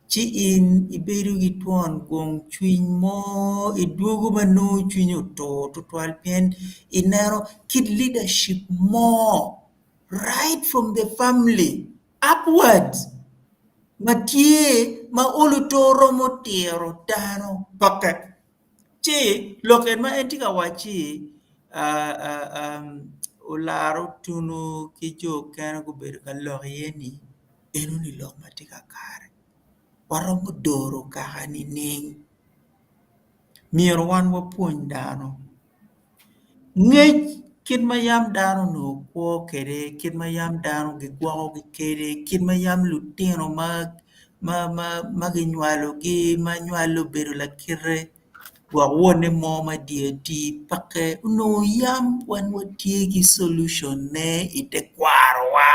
ci in ibedo ki twon gwong cwiny mo idwogo ma nongo cwinyi otur tutwal pien ineno kit leadership mo right from the family upwards ma tye ma olo to romo tiro dano poke. Ci lok en ma en tye ka wacci olaro tunu ki jo okene gubedo ka lok iye ni enoni lok ma tye kakare waromo doro kaka nining? Myero wan wapwony dano ngec kit ma yam dano onongo kwo kwede kit ma yam dano gigwokogi kwede kit ma yam lutino ma ginywalogi ma nywale obedo lakite gwok wonne mo ma dye tii peke onongo yam wan watye ki solution ne i tekwarowa.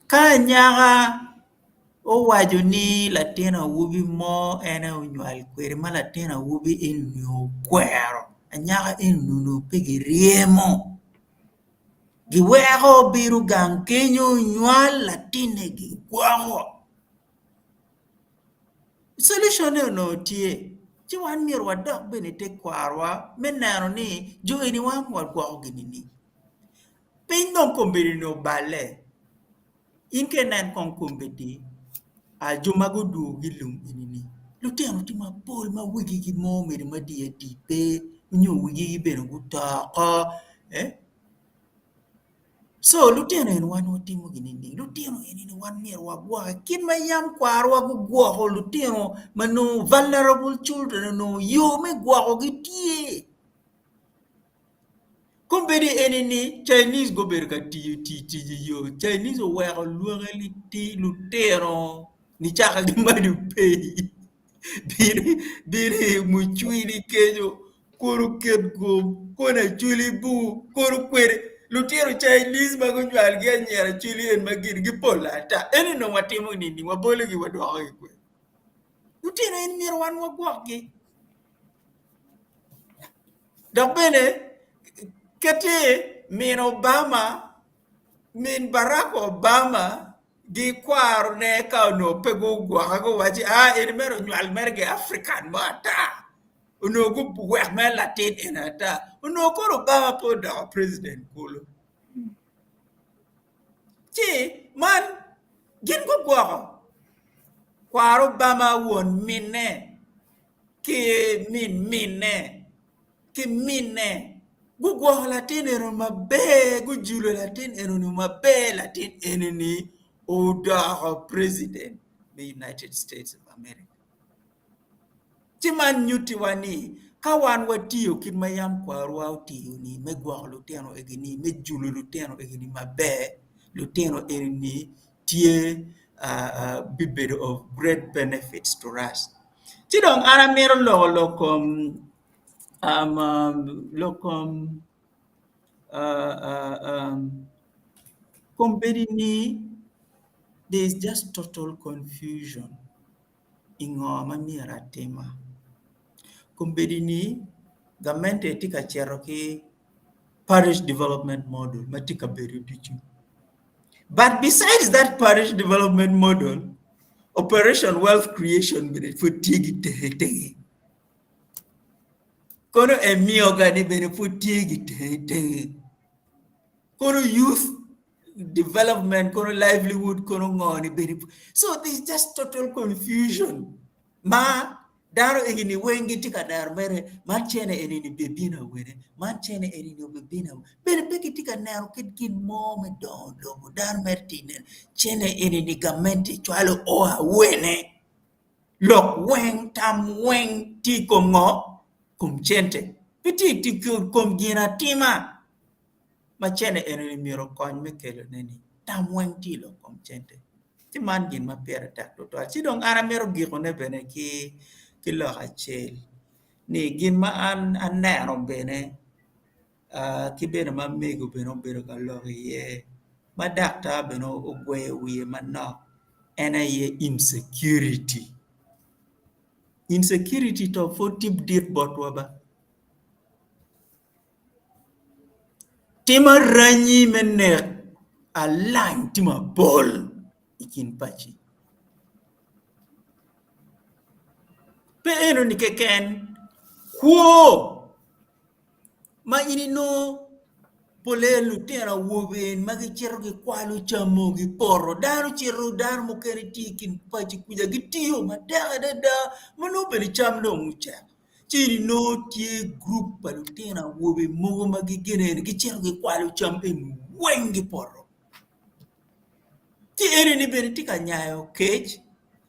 Ka anyaka owaco ni latin awobi mo en aye onywal kwede ma latin awobi eni okwero anyaka eni onongo pe giryemo giweko bedo gang kenyo nywal latinne gigwoko solution-ne onongo tye ci wan myero wadok bene i tekwarowa me neno ni jo eni wan wagwokogi nining? Piny dong kombeddi-ni oballe in ka inen kong kombeddi jo ma gudwogo ki i lum eni-ni lutino tye mapol ma wegigi mo omedo ma dye adi pe nyo wegigi bene guto oko co lutino eni wan watimogi nining? Lutino eni wan myero wagwoke kit ma yam kwarowa gugwoko lutino ma nongo vulnerable children onongo yo me gwokogi tye. Kombeddi eni-ni Chinese gubedo ka tiyo tic tic i yo Chinese oweko lwaki lutino nicaka ki mado pii bino i mucwini kenyo kono ket gum kono acholi bur kono kwede lutino Chinese ma gunywalogi anyira acholi eni ma gin gipol ata ento onongo watimo nini wabologi wadwokogi kwede lutino eni myero wan wagwokgi. Dok bene keti min Obama, min Barack Obama gikwarone ka onongo pe gugwoke guwacci aa eni mere onywal mere ki African mo ata onongo guwek mere latin eni ata onongo kono Obama pe odoko president kulu. Ci man gin gugwoko kwar Obama won minne ki min minne ki minne gugwoko latin eno maber gujulo latin enoni maber latin enoni odoko president me United States of America. Ci man nyutiwa ni ka wan watiyo kit ma yam kwarwa otiyo-ni me gwoko lutino egi-ni me julo lutino egi-ni maber lutino eni tye. Bibedo of great benefits to us. Ci dong an amito loko lok kom lok kom kombeddi ni there is just total confusion i ngo ma myero atima. Kombeddi ni gamente tye ka cito ki parish development model ma tye i kabedo ducu. But besides that parish development model, operation wealth creation bene pud tye ki tenge tenge. Kono emyoga ni bene pud tye ki tenge tenge. Kono youth development, kono livelihood, kono ngo ni bene. So there's just total confusion. Ma dano egini weng gitye ka neno mere man cene enini bibino awene, man cene enini obibino awene. Bene pe gitye ka neno kit gin mo me dongo lobo dano mere tye neno cene enini gamente cwalo o awene. Lok weng tam weng tye i kom ngo? Kom cente. Pe tye i kom gin atima ma cene enini myero okony me kelone ni tam weng tye i lok kom cente. Ci man gin ma pire tek tutwal. Ci dong an amito gikone bene ki ki lok acel ni gin ma an aneno bene ki bene ma mego bene obedo ka lok iye ma daktar bene ogweyo wiye manok en aye insecurity. Insecurity to pud tye dit botwa ba. Tim aranyi me nek alany tye mapol i kin paci. Pe enoni keken, kwo ma in inongo pole lutino awobe ma gicito gikwalo cam-mo gipoto dano cito dano mukene tye i kin paci kuca gitiyo matek adada ma nongo bene cam dong ocek. Ci inongo tye gurup pa lutino awobe mogo ma gigene ni gicito gikwalo cam eni weng gipoto. Ci enini bene tye ka nyayo kec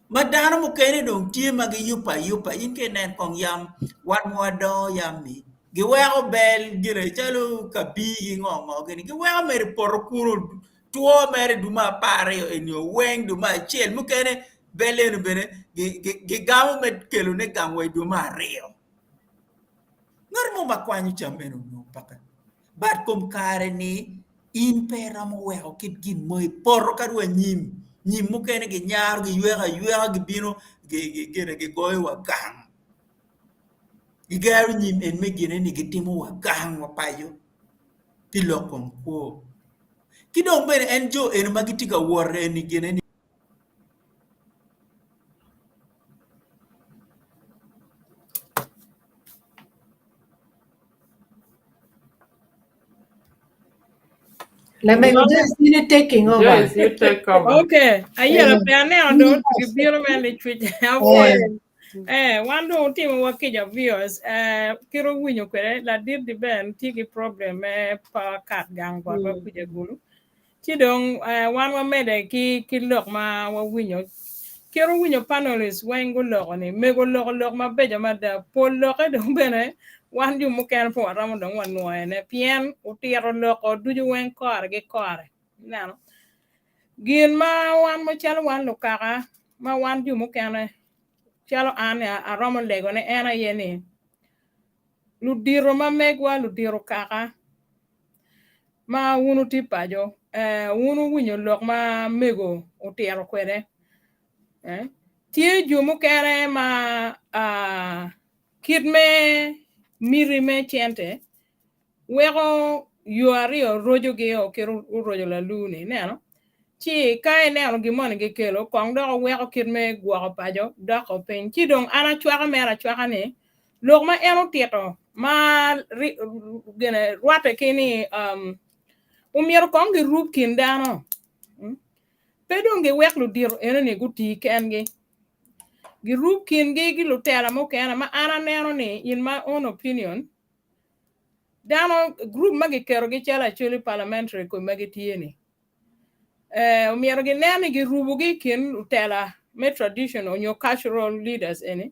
ma dano mukene dong tye ma giyubbe ayuba in ka inen kong yam wan ma wadongo yam-mi giweko bel gine calo kabir ki ngo ngo gini giweko mere i poto kunu two mere i dwe me 12 eni weng dwe me acel mukene Bel eni bene gigamo me kelone gang wa i dwe me aryo. Ngat mo ma kwanyo cam eno onongo peke. But kom kare-ni in pe iromo weko kit gin mo i poto kadi wa nyim. Nyim mukene ginyaro giyweko ayweka gibino gine gigoyo wa gang. Gigero nyim en me gine ni gitimo wa gang wa paco pi lok kom kwo. Ki dong bene en jo eni ma gitye ka wot eni gine ni Lamego Joyce, in taking over. Joyce, you take over. Okay, ayera pe aneno dong gibino me ni cwec apwoyo. Eh, wan dong otimo wa kica viewers. Eh, kiro winyo kwede ladit di ben tye ki problem me power cut gang botwa kuca gulu. Ci dong eh, wan wamede ki ki lok ma wawinyo. Kit owinyo panelists weng guloko ni mego oloko lok mabeco mada. Pol lokke dong bene wan jo mukene pe waromo dong wanwoyone pien otito loko ducu weng kore ki kore. Ineno? Gin ma wan macalo wan lukaka ma wan jo mukene calo an aromo legone en aye ni ludito ma megwa ludito kaka ma wun wutye paco, eh, wun wuwinyo lok ma mego otito kwede. Eh, tye jo mukene ma ah, kit me miti me cente weko yo aryo rocogi o kit oroco lalu-ni, ineno? Ci ka ineno gin moni gikelo, kong dok oweko kit me gwoko paco doko piny. Ci dong an acwaka mere acwaka ni lok ma en otito ma gine rwatte ki ni um, omyero kong girub kin dano. Mm? Pe dong giwek ludito enoni guti kengi. Girub kingi ki lutela mukene ma an aneno ni in my own opinion dano group ma giketogi calo Acholi parliamentary kome ma gitye ni eh, omyero ginen ni girubogi i kin lutela me traditional nyo cultural leaders eni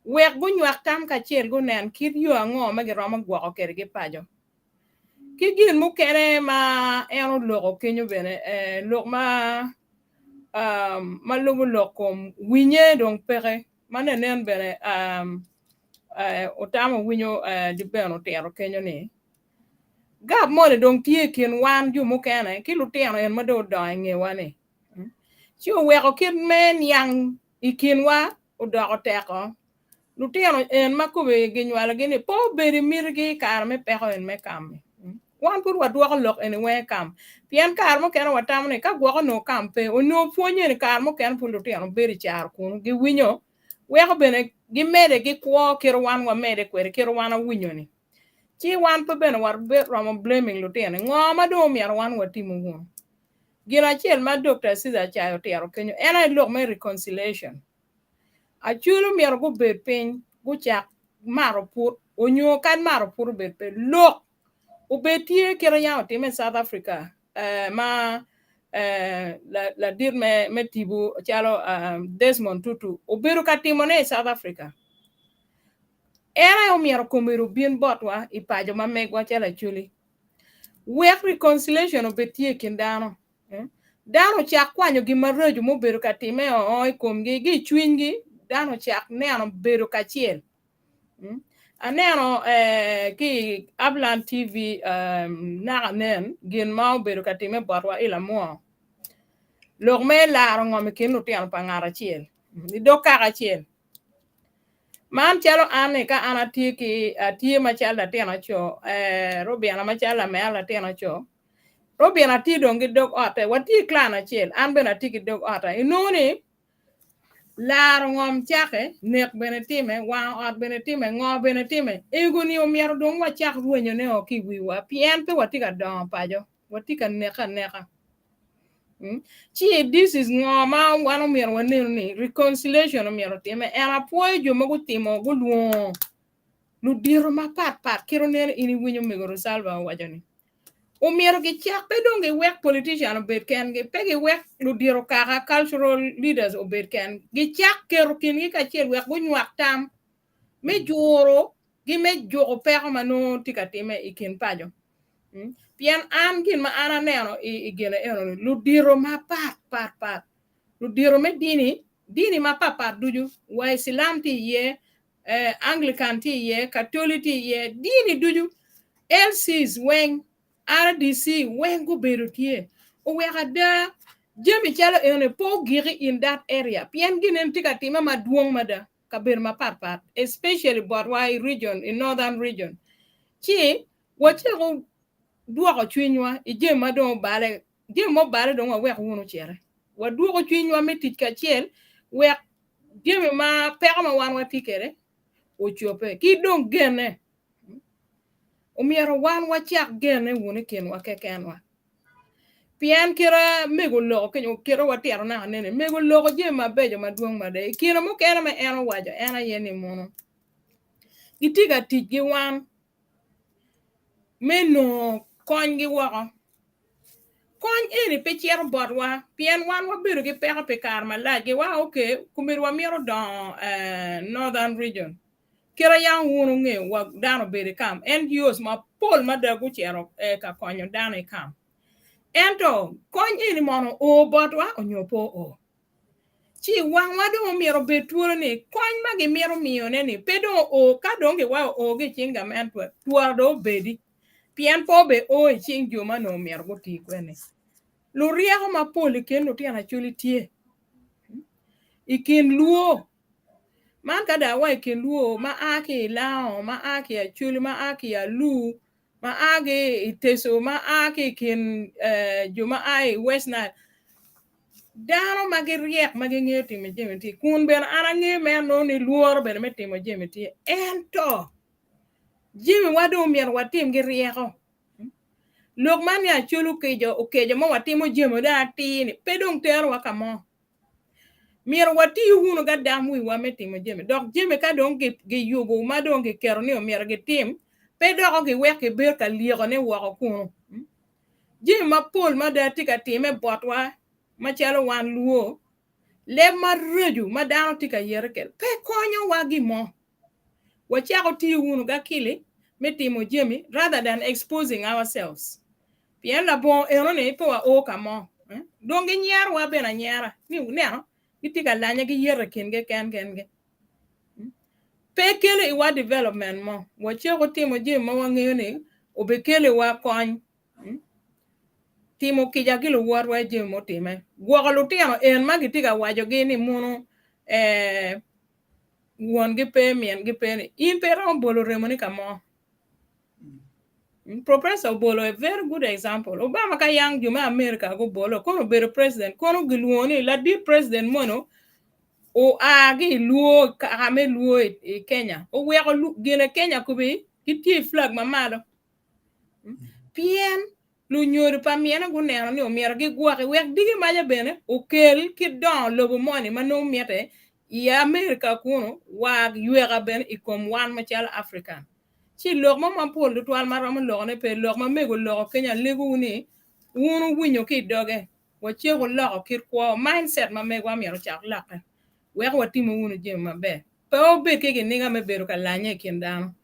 wek gunywak tam kacel gunen kit yo ango ma giromo gwoko kwede ki paco. Ki gin mukene ma en oloko kenyo bene, eh, lok ma Um, ma lubo lok kom winye dong peke ma nenen bene um, uh, otamo winyo uh, di bene otito kenyo ni gap moni dong tye i kin wan jo mukene ki lutino en ma dong odongo i ngewa ni. Ci oweko kit me niang i kinwa odoko teko. Lutino en ma kome ginywalogi ni pe obedo i mitigi i kare me peko en me kam-mi. Wan pud wadwoko lok eni weng i kam pien kare mukene watamo ni ka gwok onongo kam pe onongo pwony eni kare mukene pud lutino bedo i caro kunu giwinyo weko bene gimede gikwo kit wan wamede kwede kit wan awinyo-ni. Ci wan pe bene waromo blaming lutino ngo ma dong omyero wan watimo wunu. Gin acel ma Dokta Caesar Acayo otito kenyo en aye lok me reconciliation. Acholi omyero gubed piny gucak mato put onyo kadi mato put obed pe lok obed tye kite yam otime i South Africa eh, ma eh, ladit me, me tipo calo eh, Desmond Tutu obedo ka timone i South Africa. En aye omyero komedi obin botwa i paco ma megwa calo Acholi. Wek reconciliation obed tye i kin dano. Dano ocak kwanyo gin maraco mubedo ka timme oo i komgi ki i cwinygi, dano ocak neno bedo kacel. Aneno ki i Upland TV naka nen gin ma obedo ka timme botwa i Lamwor. Lok me laro ngom i kin lutino pa ngat acel i dog kaka acel. Man calo an ni ka an atye ki atye macalo latin aco, Robina macalo lamera latin aco, Robina tye dong ki dog otte, watye i clan acel, an bene atye ki dog otta. Inongo ni laro ngom cake, nek bene time, wango ot bene time, ngo bene time. Ego ni omyero dong wacak rwenyone o ki i wiwa pien pe watye ka dongo paco, watye ka neke aneka. Hmm? Ci this is ngo ma wan omyero wanenu ni reconciliation omyero otime. En apwoyo jo ma gutimo gulwongo ludito mapat pat kit oneno in iwinyo mego Rosalba owaco ni omyero gicak pe dong giwek politician obed kengi pe giwek ludito kaka cultural leaders obed ken gicak keto kingi kacel wek gunywak tam me juro gi me juko peko ma nongo tye ka time i kin paco. Hmm? Pien an gin ma an aneno i, i gine eno ni ludito mapat pat pat ludito me dini dini mapat pat ducu wa Islam tye iye eh, Anglican tye iye Katoli tye iye dini ducu LCs weng RDC weng gubedo tye oweko ada jami calo eno pe ogiki in that area pien gin eni tye ka time madwong mada kabedo mapat pat especially botwa i region i northern region ci wacako dwoko cwinywa i jami ma dong obale jami ma obale dong wawek wunu ocite wadwoko cwinywa me tic kacel wek jami ma peko ma wan watye kwede ocobbe ki dong genne omyero wan wacak genne wunu i kinwa kekenwa pien kite mego loko kenyo kite watito naka nene mego loko jami mabeco madwong mada i kine mukene ma en owaco en aye ni mono gitye ka tic ki wan me nongo konygi woko. Kony eni pe cito botwa pien wan wabedo ki peko pi kare malac giwaco okay komedi wamito dongo eh, Northern Region kite yam wun wungeyo wa dano obedo i kam NGOs mapol mada gucito eh, ka konyo dano i kam ento kony eni mono oo botwa onyo pe oo Ci wangwa dong omyero obed twolo ni kony ma gimito miyone ni pe dong oo ka dong giwaco oo ki i cing gament twero dong obedi pien pe obe o i cing jo ma onongo myero guti kwede. Luryeko mapol i kin lutino Acholi tye i kin Luo man ka dong awaco i kin Luo ma a ki i Lango ma a ki i Acholi ma a ki i Alur ma a ki i Teso ma a ki i kin jo ma a i West Nile Dano ma giryek ma gingeyo timo jami tye, kun bene an angeyo me anongo ni lworo bene me timo jami tye. Ento, jamiwa dong omyero watim ki ryeko. Lok man ni Acholi okeco okeco ma watimo jami dong atir ni pe dong terowa ka mo. Myero watiyu wunu gadam wiwa me timo jami. Dok jami ka dong giyubo ma dong giketo ni omyero gitim, pe doko giwek gibed ka lyekone woko kunu. Jami mapol mada tye ka time botwa macalo wan Luo, leb maraco ma dano tye ka yete kwede pe konyowa gin mo. Wacako tiyo wunu gakili me timo jami rather than exposing ourselves. Pien labongo enoni pe wa o ka mo. Dong ginyerowa bene anyera ni wuneno gitye ka lanye giyeto i kingi ken kengi. Pe kelo iwa development mo. Wacako timo jami ma wangeyo ni obikeliwa kony. Timo kica ki luwotwa i jami mutime. Gwoko lutino en ma gitye ka wacogi ni muno eh, wongi pe mingi pe ni in pe iromo bolo remoni ka mo. Professor obolo a very good example. Obama ka yang jo me America gubolo kono obedo president kono gilwongo ni ladit president mono oa ki i luo kaka me luo i Kenya oweko gine Kenya kubi gitye i flag ma malo pien lunyodo pa mine guneno ni omyero gigwoki wek diki maca bene okel kit dongo lobo moni ma nongo mitte i America kunu wa yweka bene i kom wan macalo African. Ci lok mo mapol tutwal ma romo lokone pe lok ma mego oloko kenya alegowu ni wun wuwinyo ki i doge waceko loko kit kwo mindset ma megwa myero ocak lokke wek watimo wunu jami maber. Pe wubed ki giniga me bedo ka lanye i kin dano.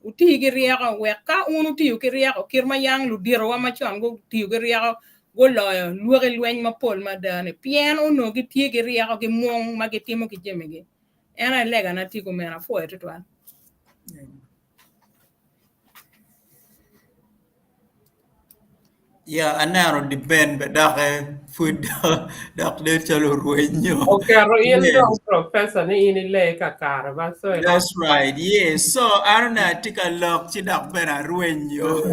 Wuti ki ryeko wek ka wun wutiyo ki ryeko kit ma yang luditowa macon gutiyo ki ryeko guloyo lwaki lweny mapol mada-ni pien onongo gitye ki ryeko ki mwong ma gitimo ki jamigi. En aye legana tye kumeno apwoyo tutwal. Ya aneno di Ben be doke pud dok nen calo orwenyo. Oketo in dong professor ni in ile kakare ba so iromo That's right. Yes. So an onongo atye ka lok ci dok bene arwenyo.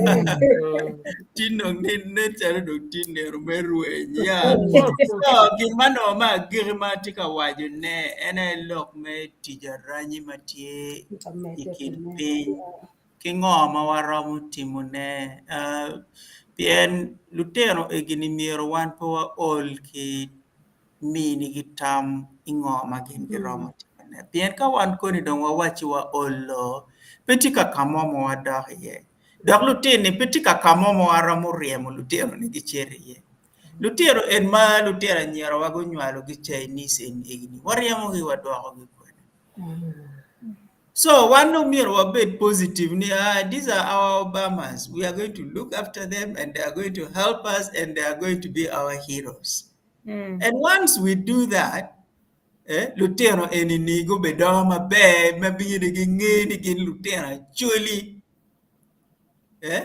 Ci dong nen calo dong tye nino me rweny. Yeah. So gin ma onongo me agikki ma atye ka wacone en aye lok me tic aranyi ma tye i kin piny. Ki ngo ma waromo timone? Pien lutino egi-ni myero wan pe waol ki minigi tam i ngo ma gin giromo timone. Pien ka wan koni dong wawacci waolo, pe tye ka ka mo ma wadok iye. Dok lutini pe tye ka ka mo ma waromo ryemo lutino-ni gicito iye. Lutino en ma lutino anyirawa gunywalo ki Chinese eni waryemogi wadwokogi kwede. So wan dong myero wabed positive ni ah, these are our Obamas. We are going to look after them and they are going to help us and they are going to be our heroes. And once we do that, eh, lutino eni-ni gubedongo maber ma bino ginge ni gin lutino acholi. Eh?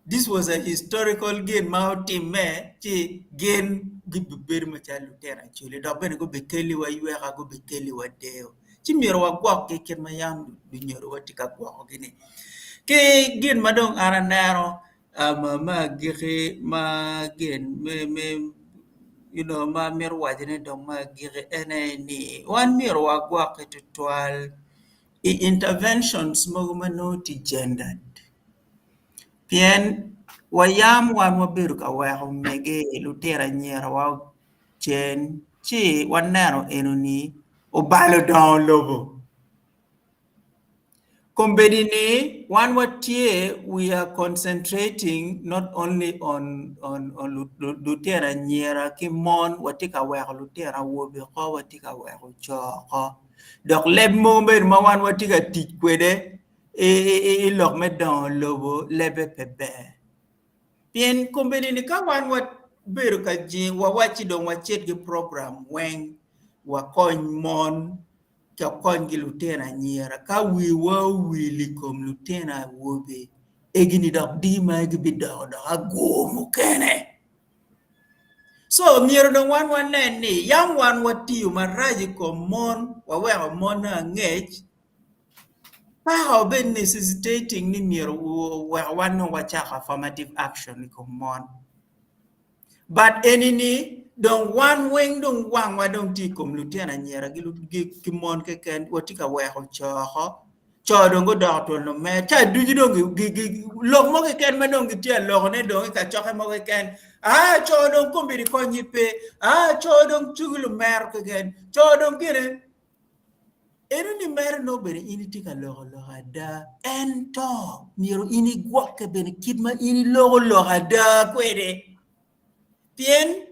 This was a historical gin ma otimme ci gin gibibedo macalo lutino acholi dok bene gubikeliwa yweka gubikeliwa deyo. Ci myero wagwokgi kit ma yam lunyodowa tye ka gwokogi-ni. Ki gin ma dong an aneno um, me agikki ma gin me, me you know, ma amito wacone dong me agikki en aye ni wan myero wagwokke tutwal i interventions mogo ma nongo tye gendered pien wayam wan wabedo ka weko omege lutino anyirawa cen ci waneno enoni obalo dongo lobo. Kombeddi ni wan watye we are concentrating not only on on on lutino anyira ki mon watye ka weko lutino awobe oko watye ka weko co oko. Dok leb mogo bene ma wan watye ka tic kwede i lok me dongo lobo lebbe pe ber. Pien kombeddi ni ka wan wabedo ka jingo wawacci dong wacit ki program weng wakony mon wakony ki lutino anyira ka wiwa owil i kom lutino awobe egini dok dii ma gibidoko dok agur mukene. So myero dong wan wanen ni yam wan watiyo marac i kom mon waweko mon angec paka obed necessitating ni myero oweko wan dong wacako affirmative action i kom mon. But eni-ni dong wan weng dong wangwa dong tye i kom lutino anyira ki mon keken watye ka weko co oko co dong gudoko twon lumer ca ducu dong lok mo keken ma dong gitye alokone dong i kacokke mo keken aa co dong kombeddi konygi pe aa co dong cugi lumer keken co dong gine eno ni mere nongo bene in itye ka loko lok ada ento myero in igwokke bene kit ma in iloko lok ada kwede Pien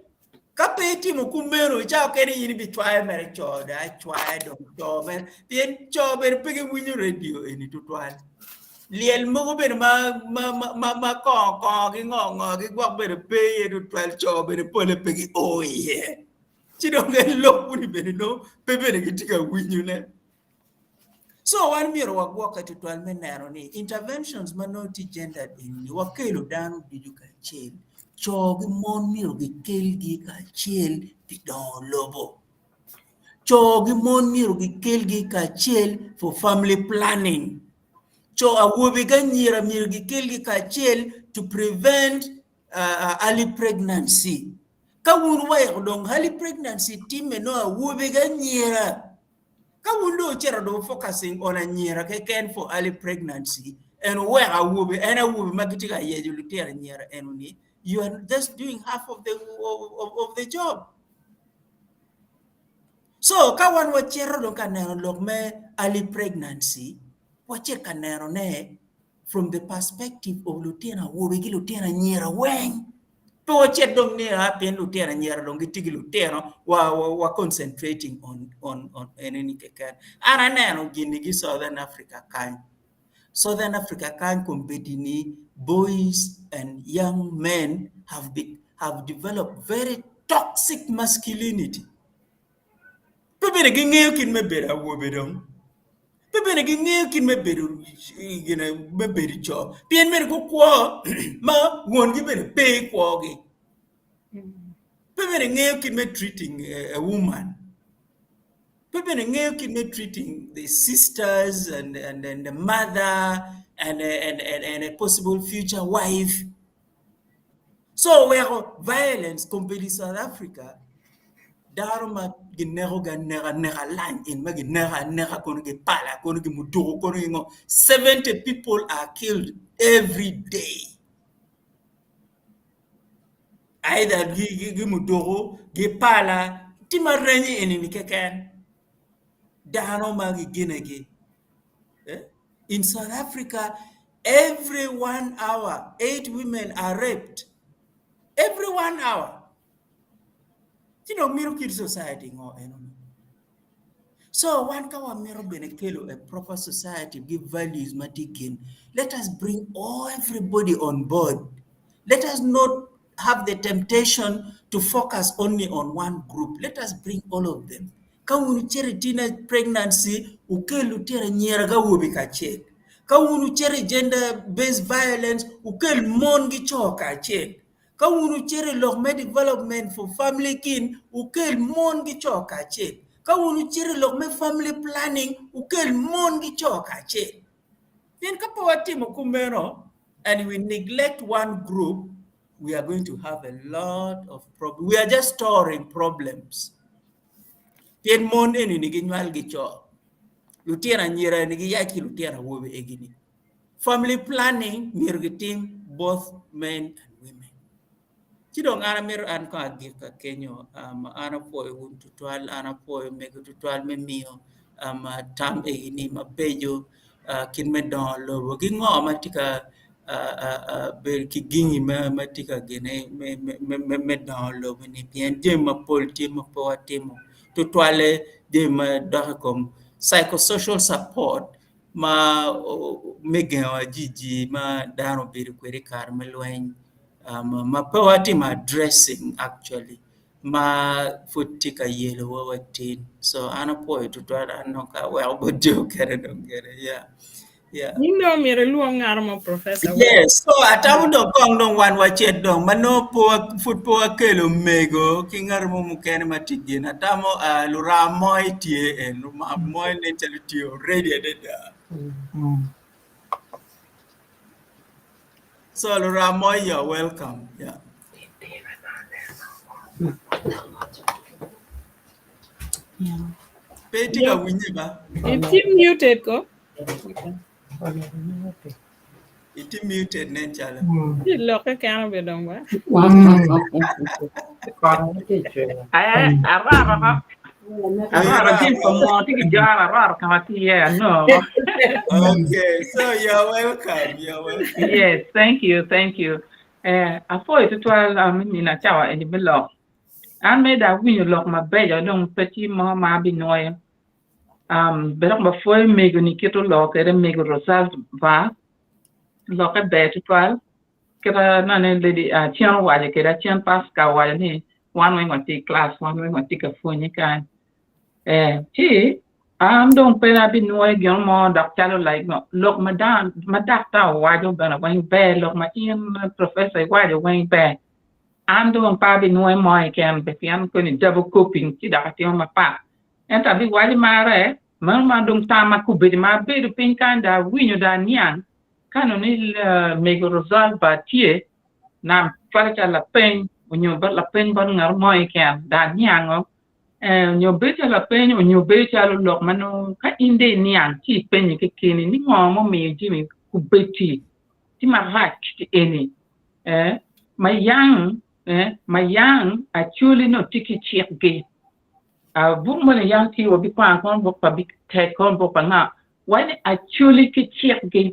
ka pe itimo kumeno, i cawa kene in ibicwayo mere co dong acwaya dong co mere, pien co bene pe giwinyo redio eni tutwal. Lyel mogo bene ma ma ma ma kongo kongo ki ngo ngo ki gwok bene pe iye tutwal co bene pole pe gio iye. Ci dong en lok moni bene nongo pe bene gitye ka winyone. So wan myero wagwokke tutwal me neno ni interventions ma nongo tye gendered eni wakelo dano ducu kacel. Co ki mon myero gikelgi kacel pi dongo lobo. Co ki mon myero gikelgi kacel for family planning. Co awobe ki anyira myero gikelgi kacel to prevent early pregnancy. Ka wun wuweko dong early pregnancy timme nongo awobe ki anyira Ka wun dong wucito dong focusing on anyira keken for early pregnancy and wuweko awobe, en awobe ma gitye ka yeco lutino anyira eno-ni, you are just doing half of the, of, of the job. So ka wan wacito dong ka neno lok me early pregnancy, wacit ka nenone from the perspective of lutino awobe ki lutino anyira weng. Pe wacit dong ni a pien lutino anyira dong gitye ki lutino wa, wa, wa concentrating on, on, on enini keken. An aneno gini ki Southern Africa kany. Southern Africa kany kombeddi ni boys and young men have, be, have developed very toxic masculinity. Pe bene gingeyo kit me bedo awobe dong. Pe bene gingeyo kit me bedo gine me bedo co pien bene gukwo ma wongi bene pe i kwogi. Pe bene ngeyo kit me treating a woman. Pe bene ngeyo kit me treating the sisters and, and, and the mother and, and, and, and a possible future wife. So oweko violence kombeddi i South Africa dano ma ginekogi aneka neka lany en ma gineko aneka kono gipala kono gimuduku kono gingo 70 people are killed every day either gimuduku gipala tye ma renyo enini keken dano ma giginegi in South Africa every one hour 8 women are raped every one hour Ci dong mito kit society ngo enoni? So wan ka wamito bene kelo a proper society gi values ma tye i kin, let us bring all everybody on board. Let us not have the temptation to focus only on one group. Let us bring all of them. Ka wun wucito i teenage pregnancy, wukel lutino anyira ki awobe kacel. Ka wun wucito i gender based violence, wukel mon ki co kacel. Ka wun wucito i lok me development for family kin, wukel mon ki co kacel. Ka wun wucito i lok me family planning, wukel mon ki co kacel. Pien ka pe watimo kumeno, and we neglect one group, we are going to have a lot of problems. We are just storing problems. Pien mon eni-ni ginywal ki co. Lutino anyira eni giyac ki lutino awobe egi-ni. Family planning myero gitim both men and women. Ci dong an amito an kong agik ka kenyo um, an apwoyo wun tutwal, an apwoyo mego tutwal me miyo um, tam egini mabeco uh, kit me dongo lobo ki ngo ma tye ka uh, uh, uh, bedo ki gingi ma, ma tye ka gine me, me, me, me dongo lobo ni pien jami mapol tye ma pe watimo tutwalle jami ma dok i kom psychosocial support ma me gengo ajiji ma dano obedo kwede i kare me lweny ma pe watimo addressing actually ma pud tye ka yelowa wa tin so an apwoyo tutwal an dong ka aweko bot jo mukene dong gire yeah yeah. In dong myero ilwong ngat mo professor. Yes, so atamo dong kong dong wan wacit dong ma nongo pud pe wakelo mego ki ngat mo mukene ma tye gin atamo uh, luram moi tye en luram moi nen calo tye already adada. So luram moi you are welcome. Yeah. Pe itye ka winye ba? Itye muted ko. Itye muted nen calo. Ci lokke kene obedo dong ba. Eh, araro ko. Araro jami pa mo tye ki joro araro ka ma tye iye anongo. Okay, so you're welcome. You're welcome. Yes, thank you, thank you. Eh, apwoyo tutwal uh, me mina cawa eni me lok. An mere dong awinyo lok mabeco dong pe tye mo ma abinwoyo. Um, bene dok wapwoyo mego ni kit oloko kwede mego Rosalba. lokke ber tutwal. Kita nane lady acen owaco kede acen Pascal owaco ni wan weng watye i class, wan weng watye ka pwonye kany. Eh, ci an dong pe abinwoyo gin mo dok calo like no, lok ma dano ma daktar owaco bene weng ber, lok ma in professor iwaco weng ber. An dong pe abinwoyo mo keken pien koni double copying ci dok atimo mapat. Ento abiwaco mare meno ma dong tamma kobedo ma abedo piny kany dong awinyo dong aniang ka nongo ni mego Rosalba tye nam cwalo calo lapeny onyo lapeny bot ngat mo keken dong aniango onyo bedo calo lapeny onyo bedo calo lok ma nongo ka in dong iniang ci ipenye kekeni ni ngo mumiyo jami obedi tye marac kiti eni ma yang ma yang Acholi nongo tye ki cikgi buk moni yang tye wabikwano kono buk pa Big Tek kono buk pa nga waco ni Acholi ki cikgi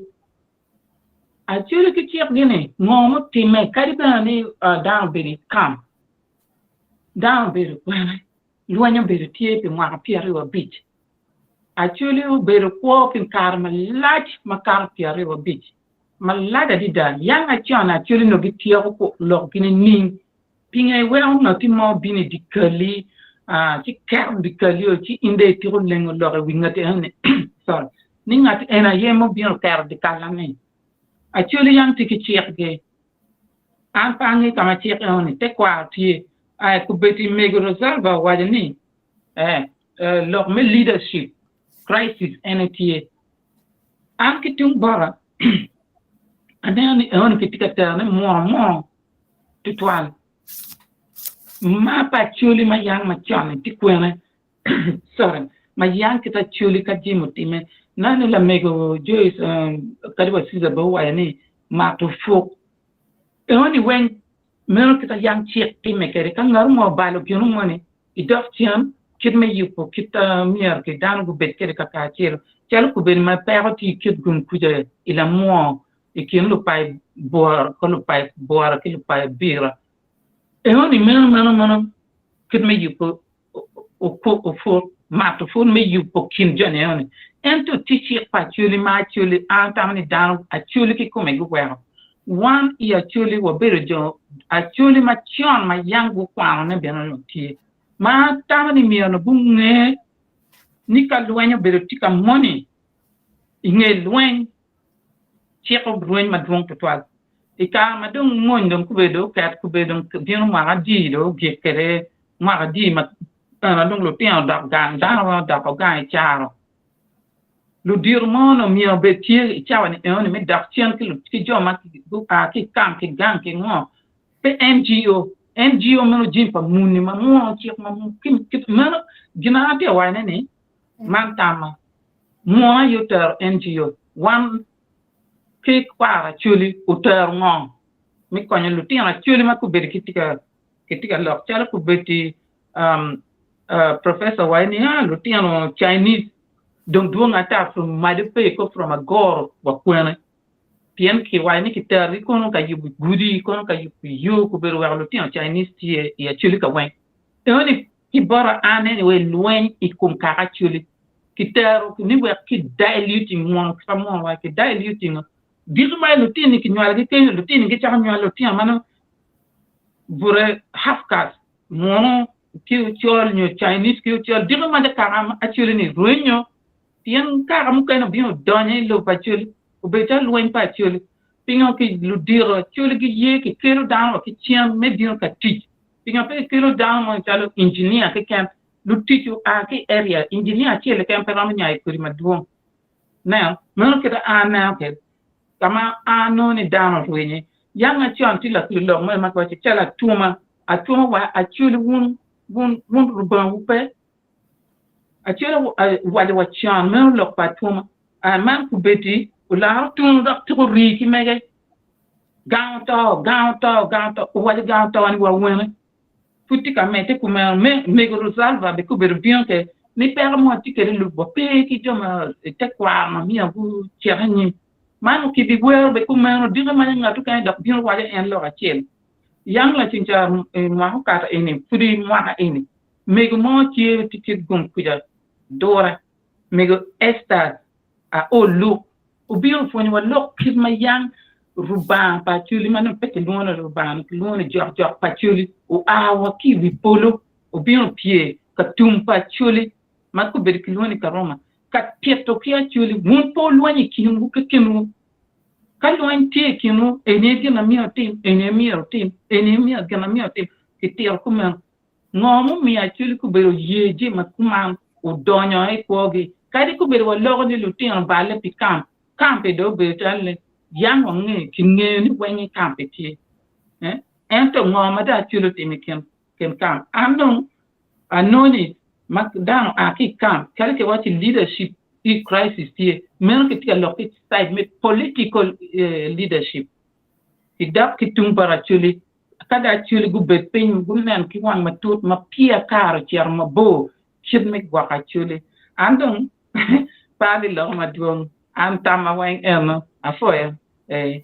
Acholi ki cikgi ni ngo mutimme kadi bene ni dano obedo i camp dano obedo kwene lweny obedo tye pi mwaka 25 Acholi obedo kwo pi kare malac makato 25 malac adada yang acon Acholi nongo gityeko lokgi nining? Pingo iweko ngati mo bino i dye kali ci keto dye kali-o ci in dong itiko lengo lok i wi ngati eno-ni sorry ni ngat eni aye ma obino oketo dye kalla-ni? Acholi yang tye ki cikgi. An pe angeyo ka ma cik eno-ni tekwaro tye. Kombeddi mego Rosalba owaco ni lok me leadership crisis ene tye. An ki tung bota aneno ni enoni kitye ka terone muno muno tutwal. Ma pa Acholi ma yang macon-ni tye kwene sorry ma yang kit Acholi ka jami otimme neno ni lamego Joyce kadi wa Caesar bene owaco ni mato puk enoni weng meno kit ma yang cik timme kwede ka ngat mo obalo gin moni idok cen kit me yubo kit myero ki dano gubed kwede kakacel calo kobedo ma peko tye i kit gun kuca i lamwo i kin lupayo bwora ki lupayo bwora ki lupayo bira enoni meno meno meno kit me yubo oput mato pud me yubo kin joni enoni ento tye cik pa Acholi ma Acholi an atamo ni dano Acholi kikome guweko wan i Acholi wabedo jo Acholi macon ma yang gukwanone bene onongo tye ma atamo ni myero gunge ni ka lweny obedo tye ka moni i nge lweny ciko rweny madwong tutwal. I kare ma dong mony dong gubedo oket gubedo dong bino mwaka adi dong ogik kwede mwaka adi ma eno dong lutino odok gang dano weng odoko gang i caro. Ludito mo onongo myero obed tye i cawa ni enoni me dok cen ki jo ma gua ki i camp ki gang ki ngo pe NGO. NGO meno jami pa muni ma mwono cik ma meno gin ma an atye ka wacone ni man tamma. Mwono aye otero NGO. Wan ki kwaro Acholi otero ngo me konyo lutino Acholi ma gubedo kitye ka lok calo gubedi professor waco ni lutino Chinese dong dwong ata from Madi ko from Agoro wa kwene pien kiwaco ni kiterogi kono ka yubo gudi kono ka yubo yo gubedo weko lutino Chinese tye i Acholi ka weng enoni ki bota an anyway lweny i kom kaka Acholi kitero ni wek ki diluting mwono ki mwono wa ki diluting diki ma lutini kinywalogi kenyo lutini gicako nywalo lutino ma nongo bute half caste munu ki ocol nyo Chinese ki ocol diki ma kaka Acholi ni rwenyo pien kaka mukene obino odonyo i lobo pa Acholi obedo calo lweny pa Acholi pingo ki ludito Acholi giye kikelo dano wa ki cen me bino ka tic pingo pe kikelo dano mo calo engineer keken lutic oa ki i area engineer acel keken pe romo nyayo kodi madwong Nen, meno kit a aneno kwede, ka ma anongo ni dano orwenye. Yang acon tye lakit lok mo ma kiwaco calo atwoma, atwoma wa acwali wun, wun, wun Rubangawu pe. Acwali owaco wa con, meno lok pa atwoma. Man kubedi olaro tunu dok tika ori ki mege. Gang oto, gang oto, gang oto, owaco gang oto ni wa wene. Pud tye ka medde kumeno, mego Rosalva bene gubedo bino ke ni peko mo atye kwede lubwa pe ki jo ma i tekwaro ma myero gucit anyim. Man kibiwero bene kumeno diki ma ngat mukene dok bino waco en lok acel. Yang laceng ca i mwaka okato eni pud i mwaka eni mego mo tye tye kit gum kuca dure mego Esther Aol Luke obino opwonyowa lok kit ma yang. Rubanga pa Acholi ma nongo pe kilwongo ni Rubanga kilwongo ni jok jok pa Acholi oa wa ki i wi polo obino opye ka tum pa Acholi ma kobedo kilwongo ni Karuma ka tito ki Acholi wun pe wulwenyo i kinwu kekenwu ka lweny tye i kinwu eni aye gin ma myero wutim eni aye myero wutim eni aye myero gin ma myero wutim kitito kumeno. Ngo mumiyo Acholi gubedo ye jami ma kuman odonyo i kwogi? Kadi gubedo waloko ni lutino balle pi kamp, kamp-pi dong obedo calo ni yam wangeyo, kingeyo ni weng i kamp-pi tye. Ento ngo ma dong Acholi otimo i kin kin kamp? An dong anongo ni ma dano oa ki i kamp, kadi kiwaco ni leadership crisis tye, meno kitye ka lok ki side me political leadership. Kidok ki tung bot Acholi, Ka dong Acholi gubed piny gunen ki wang matut ma peya kare ocito mabor kit me gwoko Acholi. An dong pe abiloko madwong, an tamma weng eno, apwoyo ee.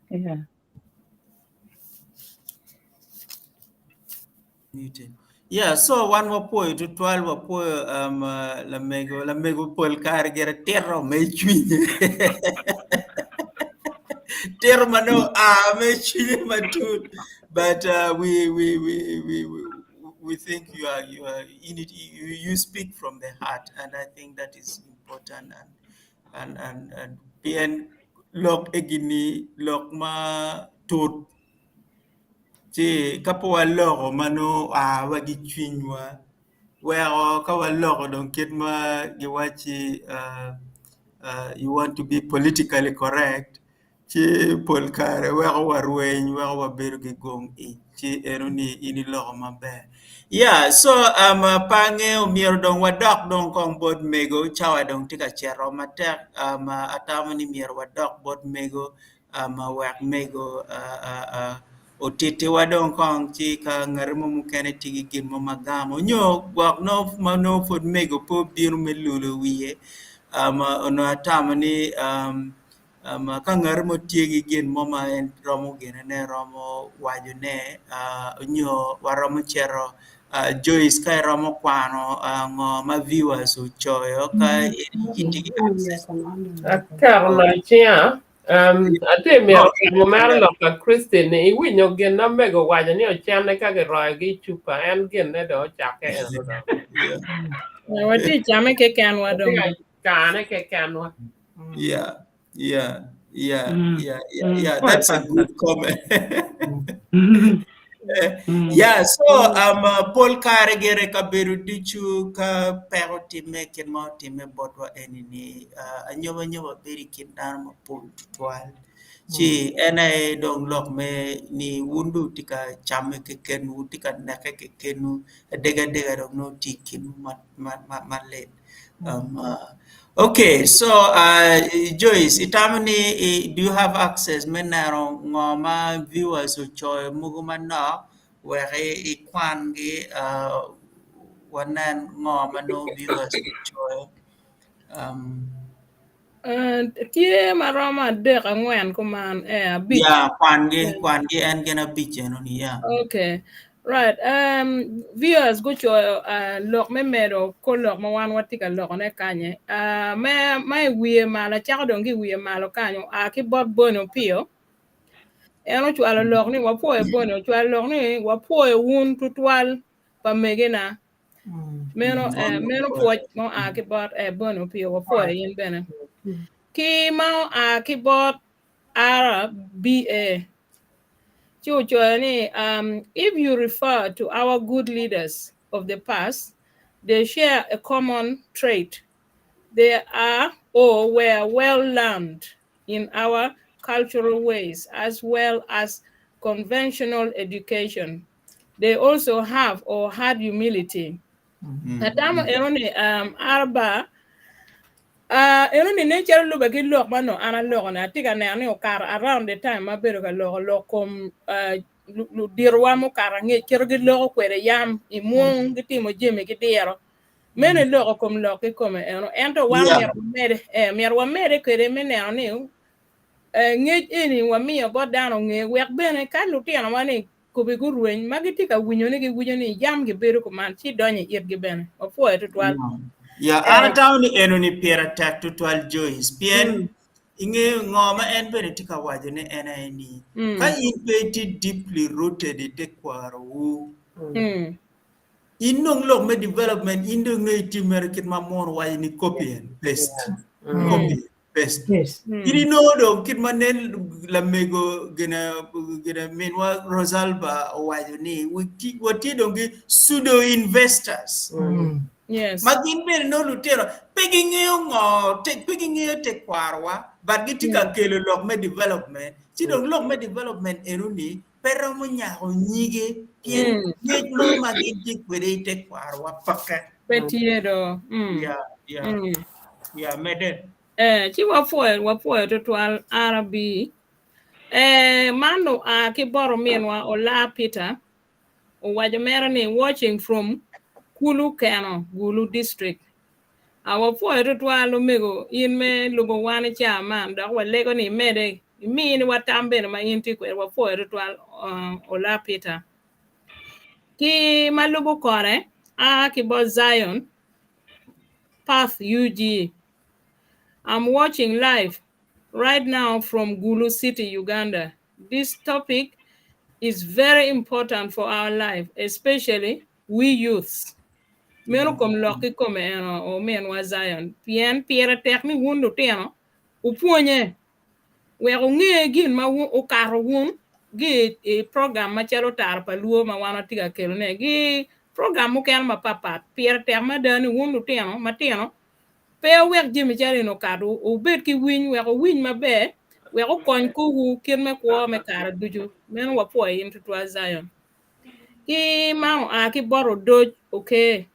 Yeah. Muted. Yeah, so wan wapwoyo tutwal, wapwoyo um, uh, lamego, lamego pol kare gire tito me cwinye. tito ma nongo a me cwinye matut. But uh, we, we, we, we, we, we think you are, you are in it, you, you speak from the heart, and I think that is important. And, and, and, and pien lok egini, lok ma tut Ci ka pe waloko ma nongo oa wa ki cwinywa weko ka waloko dong kit ma giwacci you want to be politically correct ci pol kare weko warweny weko wabedo ki gong ic ci enoni in iloko maber. Ya co pe angeyo myero dong wadok dong kong bot mego cawa dong tye ka cito matek atamo ni myero wadok bot mego wek mego otittiwa dong kong ci ka ngati mo mukene tye ki gin mo ma gamo nyo gwok ma nongo pud mego pe obino me lulo wiye onongo atamo ni ka ngati mo tye ki gin mo ma en romo ginene romo wacone nyo waromo cito Joyce ka iromo kwano ngo ma viewers ocoyo ka itye ki access. Aketo i cinga Um, atye mito timo mere lok pa Christine ni iwinyo gin na mego owaco ni ocenne ka giroyogi i cupa en ginne dong ocakke eno dong. Eh, Watye came kekenwa dong. Watye ka kane kekenwa. Yeah, yeah, yeah, Mm. yeah, yeah, Mm. yeah. Quite That's a pastor. good comment. Mm. Eh, Yeah, so um, uh, pol kare gire kabedo ducu ka peko timme kit ma otimme botwa eni ni uh, anyoba anyoba bedo i kin dano mapol tutwal. Ci en aye dong lok me ni wun dong wutye ka camme kekenwu, wutye ka neke kekenwu, adegadega dong nongo tye i kinwu ma, ma, ma, malit. Um, uh, okay, so uh, Joyce, itamo ni i- do you have access me neno ngo ma viewers ocoyo mogo manok wek i- ikwangi uh, wanen ngo ma nongo viewers ocoyo. Um, Eh, tye ma romo adek angwen kuman eh, abic. yeah, kwangi, kwangi en gin abic enoni, yeah. Okay. Right. Um, viewers gucoyo uh, lok me medo ko lok ma wan watye ka lokone kanye. Uh, me, ma i wiye malo, acako dong ki i wiye malo kanyo, a ki bot Boni Opio. En ocwalo lok ni wapwoyo Boni, ocwalo lok ni wapwoyo wun tutwal pa megina. Meno, eh, meno pwoc ma oa ki bot eh, Boni Opio, wapwoyo in bene. Ki ma oa ki bot RBA. Ci ocoyo ni, um, if you refer to our good leaders of the past, they share a common trait. They are or were well learned in our cultural ways as well as conventional education. They also have or had humility. Atamo eno ni um, arba uh, eno ni nen calo lube ki lok ma nongo an aloko ni atye ka neno ni okato around the time ma abedo ka loko lok kom uh, luditowa mukato angec kit giloko kwede yam i mwong gitimo jami ki diro meno iloko kom lok kikome eno ento wan Yeah. myero wamede eh, myero wamede kwede me neno ni eh, ngec eni wamiyo bot dano onge wek bene ka lutinowa ni kobi gurweny ma gitye ka winyo ni giwinyo ni yam gibedo kuman ci donyo i itgi bene wapwoyo tutwal Yeah, an atamo ni eno ni pire tek tutwal Joyce pien Mm. Ingeyo ngo ma en bene tye ka waco ne en aye ni ka in pe itye deeply rooted i tekwarowu, in dong lok me development in dong nongo itye mere kit ma muno waco ni copy and paste, copy and paste. In inongo dong kit ma nen lamego gine gine minwa Rosalba owaco ni watye dong ki pseudo investors. Yes. Ma gin bene nongo lutino pe gingeyo ngo, te, pe gingeyo tekwarowa, but gitye ka kelo lok me development. Ci dong lok me development enoni pe romo nyako nyige pien ngec mo ma gin tye kwede i tekwarowa peke. Pe tye do. Yeah, yeah. Yeah, medde. Eh, ci wapwoyo, wapwoyo tutwal RB. Eh, man oa ki bot ominwa Ola Peter. Owaco mere ni watching from Kulu Keno, Gulu District. A Wapwoyo tutwal omego in me lubo wan i caa man dok walego ni imede iminiwa tam bene ma in tye kwede. Wapwoyo tutwal Ola Peter. Ki ma lubo kore a ki bot Zion Path UG. I'm watching live right now from Gulu City, Uganda. This topic is very important for our life, especially we youths. Meno kom lok kikome eno ominwa Zion, pien pire tek ni wun lutino wupwonye wek wunge gin ma okato wun gi i program macalo Tara pa Luo ma wan watye ka kelone gi program mukene mapatpat. Pire tek mada ni wun lutino matino Pe wuwek jami calo eni okatwu, wubed ki winy wek wuwiny maber, wek okony korwu kit me kwo me kare ducu. Meno wapwoyo in tutwal, Zion. Ki man oa ki bot odoc oker.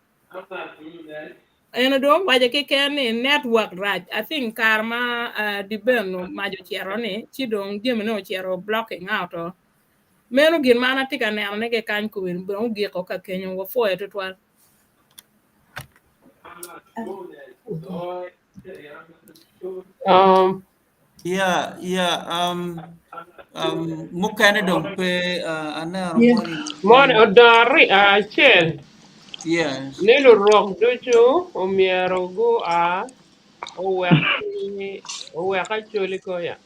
Eno dong owaco keken ni network rac. I think kare ma Diben mac ocito ni ci dong jamine ocito blocking out o. Meno gin ma an atye ka nenone ki kany kobedi dong ogiko ka kenyo. Wapwoyo tutwal. Um, Yeah, yeah. Um, um, mukene dong pe uh, aneno Yeah. moni. Mon odor acel Yes. ni lurok ducu omyero gua owek owek Acholi koya.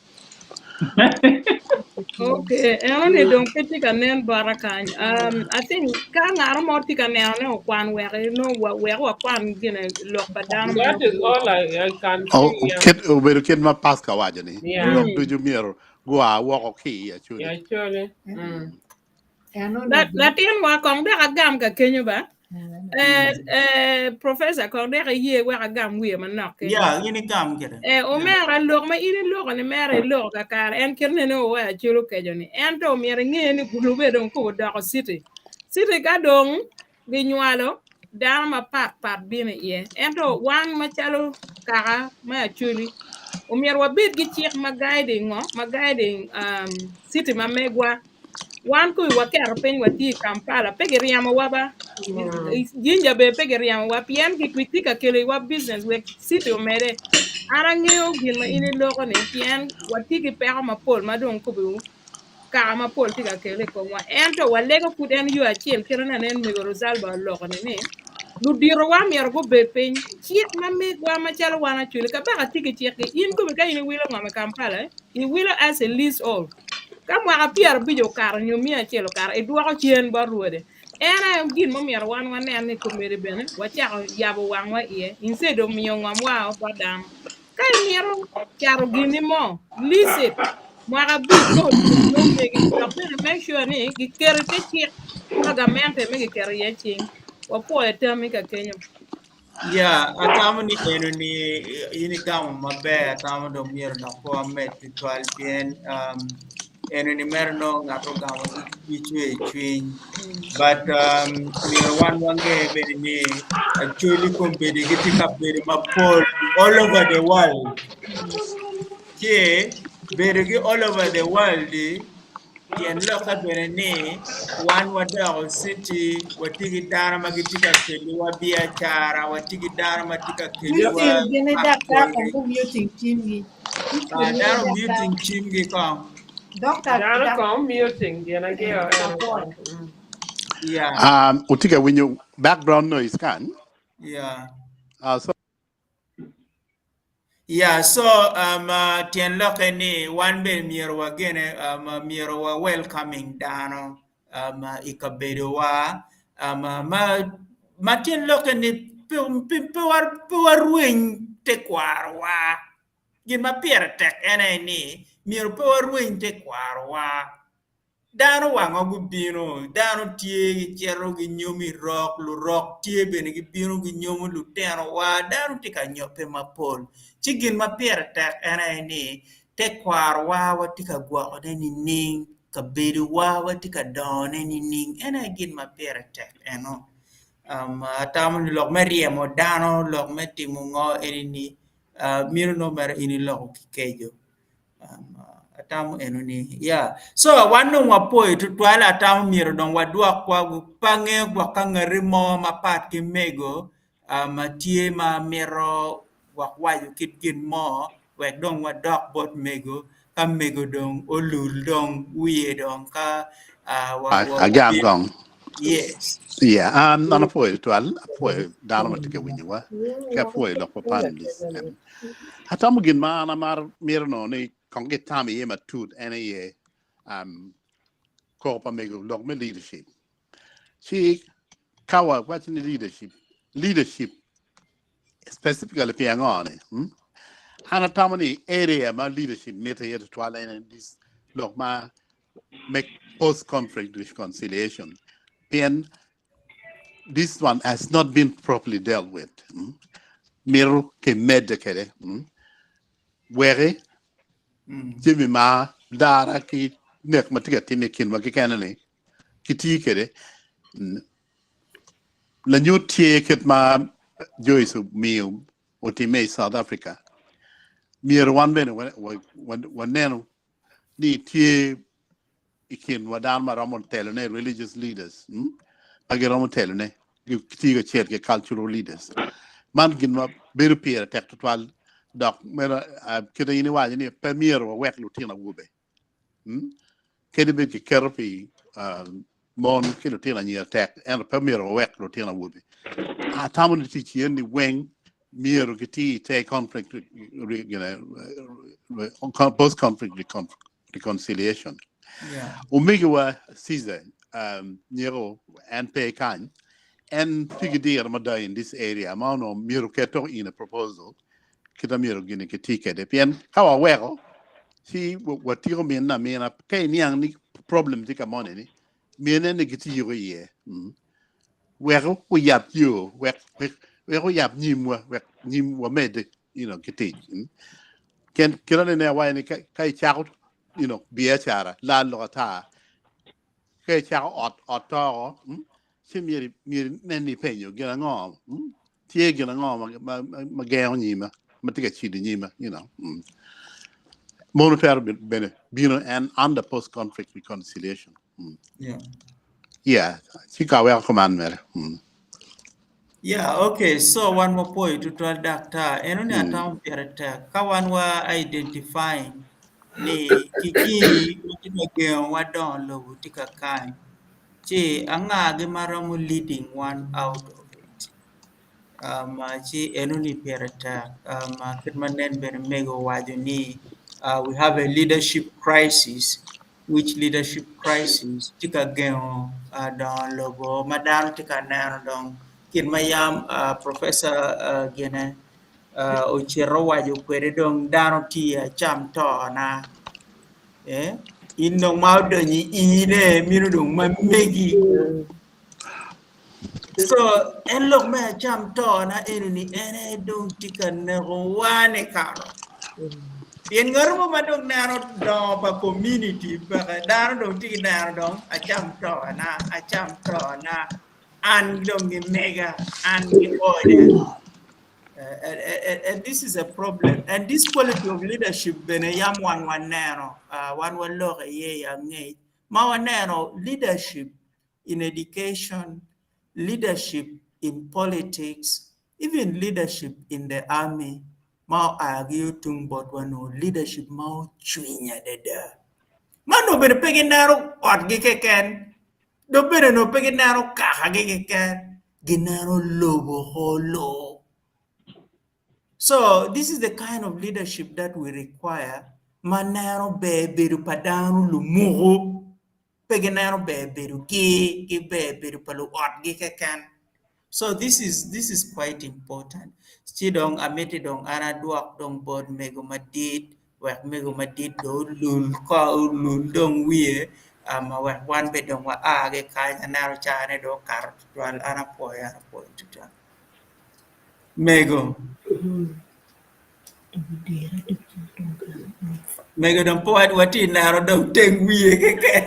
Okay, eno ni dong pe tye ka nen bota kany. I think ka ngat mo tye ka neno ne okwan wek ino wek wakwan gine lok pa dano ma That is all I can Oh, see. Yeah. kit obedo kit ma Pastor waco ni Yeah. lurok ducu myero gua woko ki i Acholi. Yeah, Acholi. Eno ni Latin wa kong dok agam ka kenyo ba. Eh, eh, professor kong dok iye wek agam wiye manok kenyo. Yeah, in igam kede. Eh, omera lok ma in iloko ni mere iloko kakare en kit nene owe acol okeco ni ento omyero inge ni Gulu be dong kobo doko city. City ka dong ginywalo dano mapat pat bino iye ento wan macalo kaka me Acholi omyero wabed ki cik ma guiding ngo ma guiding um, city ma megwa wan kong waketo piny watye i Kampala pe giryemowa ba Jinja bene pe giryemowa pien gitye ka kelo iwa business wek city omede an angeyo gin ma in iloko ni pien watye ki peko mapol ma dong kobo kaka mapol tye ka kelo i komwa ento walego pud en yo acel kite na nen mego Rosalba oloko ni ni luditowa myero gubed piny cik ma megwa macalo wan Acholi kabaka tye ki cikgi in kobe ka in iwilo ngom i Kampala iwilo as a leasehold ka mwaka 50 okato nyo 100 okato idwoko cen bot rwode en aye gin ma myero wan wanen ni komedi bene wacako yabo wangwa iye instead of miyo ngomwa bot dano ka imito cato gini mo lease it mwaka abic ka otum nongo megi dok bene make sure ni giketo i te cik pa gamente me giketo iye cing wapwoyo tammi ka kenyo Yeah, atamo ni eno ni in igamo maber atamo dong myero dok pe wamed tutwal pien um, eno ni mere nongo ngat ogamo ki cwer cwiny but um, myero wan wange bene ni Acholi kombeddi gitye ka bedo mapol all over the world ci bedo gi all over the world tyen lokke bene ni wan wadoko city watye ki dano ma gitye ka keliwa biacara watye ki dano ma tye ka keliwa Muting gini daktar factory kong muting cimgi. Ah, dano muting cimgi kong Doctor, Dano dak- kong muting gin ageo eno support. kong. Yeah, Utye ka winyo background noise kan? yeah. So Yeah, Yeah, so um, uh, tyen lokke ni wan bene myero wagene um, uh, myero wa welcoming dano um, uh, i kabedowa um, uh, ma, ma tyen lokke ni pe, pe, pe, wa, pe warweny tekwarowa. Gin ma pire tek en aye ni myero pe warweny tekwarowa. Dano wango gubino, dano tye gicito ginyomo i rok, lurok tye bene gibino ginyomo lutinowa, dano tye ka nyobbe mapol. Ci gin ma pire tek en aye ni tekwarowa watye ka gwokone nining, kabedowa watye ka dongone nining, en aye gin ma pire tek eno. Atamo ni lok me ryemo dano, lok me timo ngo eni-ni mito nongo mere in iloko ki keco. Atamo eno ni ya so wan dong wapoyo tutwal atamo myero dong wadwok wa pe angeyo gwok ka ngati mo mapat ki mego ma tye ma mito gwok waco kit gin mo wek dong wadok bot mego ka mego dong olul dong wiye dong ka Agam kong. Yes. Yeah, an an apwoyo tutwal, apwoyo dano ma tye ka winyowa, ki apwoyo lok pa panelists. Atamo gin ma an amaro mito nongo ni kong gitam iye matut en aye um, koko pa mego lok me leadership. Ci ka wawaco ni leadership, leadership specifically pi ango ni? Hmm? An atamo ni area ma leadership mitte iye tutwal en this lok ma me post conflict reconciliation pien this one has not been properly dealt with. Mm? Mito kimedde kwede. Mm? Weki jami ma dara ki nek ma tye ka timme i kinwa kekene ni kitii kwede. Mm. Lanyut tye kit ma Joyce omiyo otimme i South Africa. Myero wan bene waneno ni tye i kinwa dano ma romo telone religious leaders mm? ma giromo telone gitiyo kacel ki cultural leaders man gin ma bedo pire tek tutwal dok meno uh, kite in iwaco ni pe myero wawek lutino awobe mm? Kadi bed kiketo pi uh, mon ki lutino anyira tek, ento pe myero wawek lutino awobe. Atamo ni tic yen ni weng myero giti i te conflict, post conflict reconciliation. Yeah. Omegiwa Caesar um, nyeko en pe kany, en tye ki diro mada in this area ma onongo myero keto in a proposal kita myero gini kiti kwede pien ka waweko ci watiko mine amina ka iniang ni problem tye ka moni ni mine ni gitiyoko iye mm. wek oyab yo wek wek wek oyab nyimwa wek nyim wamedde you know, ki tic mm. Ken kit anene awaco ni ka, ka icako you know, biacara lal lok ata ka icako ot ot toko mm, ci myero myero inen ni ipenyo gin ango mm, tye gin ango ma, ma, ma, ma gengo nyima ma tye ka cido nyima you know mm. Mono twero bene bino en under post conflict reconciliation mm. Yeah. Yeah, ci ka weko kuman mere mm. Yeah, okay. So wan wapoyo tutwal daktar. Eno ni atamo pire tek. Ka wan wa identifying ni kiki ma tye ka gengo wa dongo lobo tye ka kany. Ci angagi ma romo leading one out of it. Um, ci eno ni pire tek. Um, kit ma nen bene mego owaco ni uh, we have a leadership crisis which leadership crisis tye ka gengo uh, dongo lobo ma dano tye ka neno dong kit ma yam uh, professor uh, gine uh, ocito owaco kwede dong dano tye acam to-na eh? In dong ma odonyo i ine mino dong ma megi so en lok me acam to-na eni ni en aye dong tye ka nekowa ni karo pien ngat mo ma dong neno dongo pa community peke dano dong tye ki neno dong acam to-na acam to-na an dong gimega an gioda Uh, and, and, and this is a problem. And this quality of leadership bene yam wan waneno, uh, wan waloko iye ya ngec, ma waneno leadership in education, leadership in politics, even leadership in the army, ma oa ki yo tung botwa nongo leadership ma ocwiny adada. Ma nongo bene pe gineno otgi keken, dok bene nongo pe gineno kakagi keken, gineno lobo ko loo. So this is the kind of leadership that we require ma neno ber bedo pa dano lumuku pe gineno ber bedo gi ki ber bedo pa luotgi keken. So this is this is quite important. Ci dong amiti dong an adwok dong bot mego madit wek mego madit dong olul ko olul dong wiye um, wek wan be dong wa a ki kany aneno caa-ne dong okato tutwal an apwoyo an apwoyo tutwal. Mego. Mego dong pe watye neno dong teng wiye keken.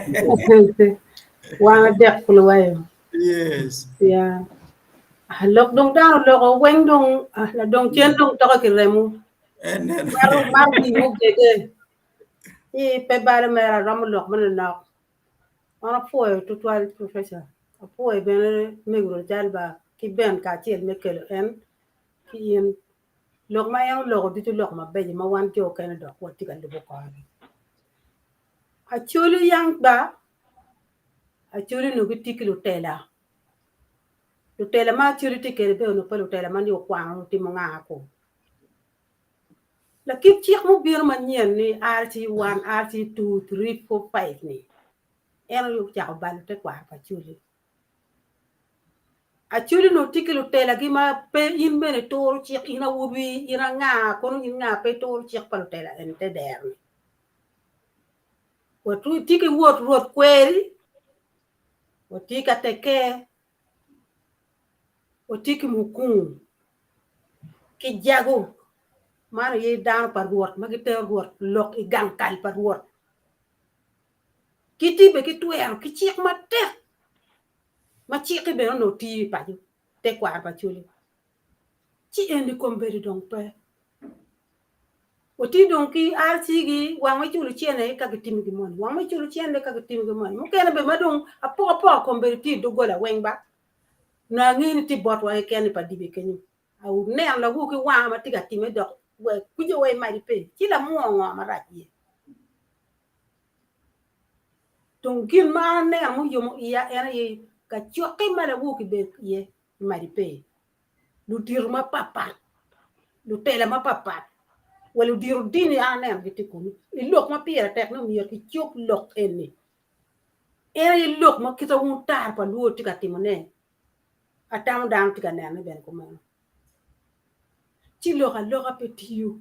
Wan adek pulu wayo. Yes. Yeah. Ah, lok dong dano oloko weng dong ah, ladong cen dong toke ki remo. Maro mar wi mugege. Ci pe balo mere aromo lok manonok. An apwoyo tutwal professor. Apwoyo bene mego Rojalba ki Ben kacel me kelo en ki in. Lok ma en oloko ducu lok mabeco ma wan jo okene dok watye ka lubo kore. Acholi yang ba, Acholi onongo gitye ki lutela. Lutela ma Acholi tye kwede bene onongo pe lutela ma ni okwano otimo nga ko. Lakit cik mubino manyen ni RC1, RC2, 3, 4, 5 ni en aye ocako balo tekwaro pa Acholi. Acholi onongo tye ki lutelagi ma pe in bene ituro cik in awobi in anga kono in nga pe ituro cik pa lutela eni te dero-ni. Watye ki wot rwot kweri, watye ki ateker, watye ki mukungu ki jago man aye dano pa Rwot ma gitero Rwot lok i gang kal pa Rwot. Gitye bene ki twero ki cik matek ma cikke bene onongo tiyo i paco tekwaro pa Acholi. Ci eni kombeddi dong pe. Watye dong ki RC gi wang ma iculo cene ka gitimo gin moni, wang ma iculo cene ka gitimo gin moni. Mukene bene ma dong apokapoka kombeddi tye i doggola weng ba. Nongo angeyo ni tye botwa keken i pa dibi kenyo. Aneno lawu ki wanga ma tye ka time dok kwica wa i mac pe ci lamwo ngo marac iye. Dong gin ma an aneno muyomo iya en aye kacokke ma lawu kibedo iye i mac pe. Ludito mapatpat, lutela mapatpat, wa ludito dini an aneno gitye kunu. I lok ma pire tek ni myero kicob lok eni. En aye lok ma kite wun tar pa luo tye ka timone. Atamo dano tye ka nenone bene kumeno. Ci lok aloka pe tiyo.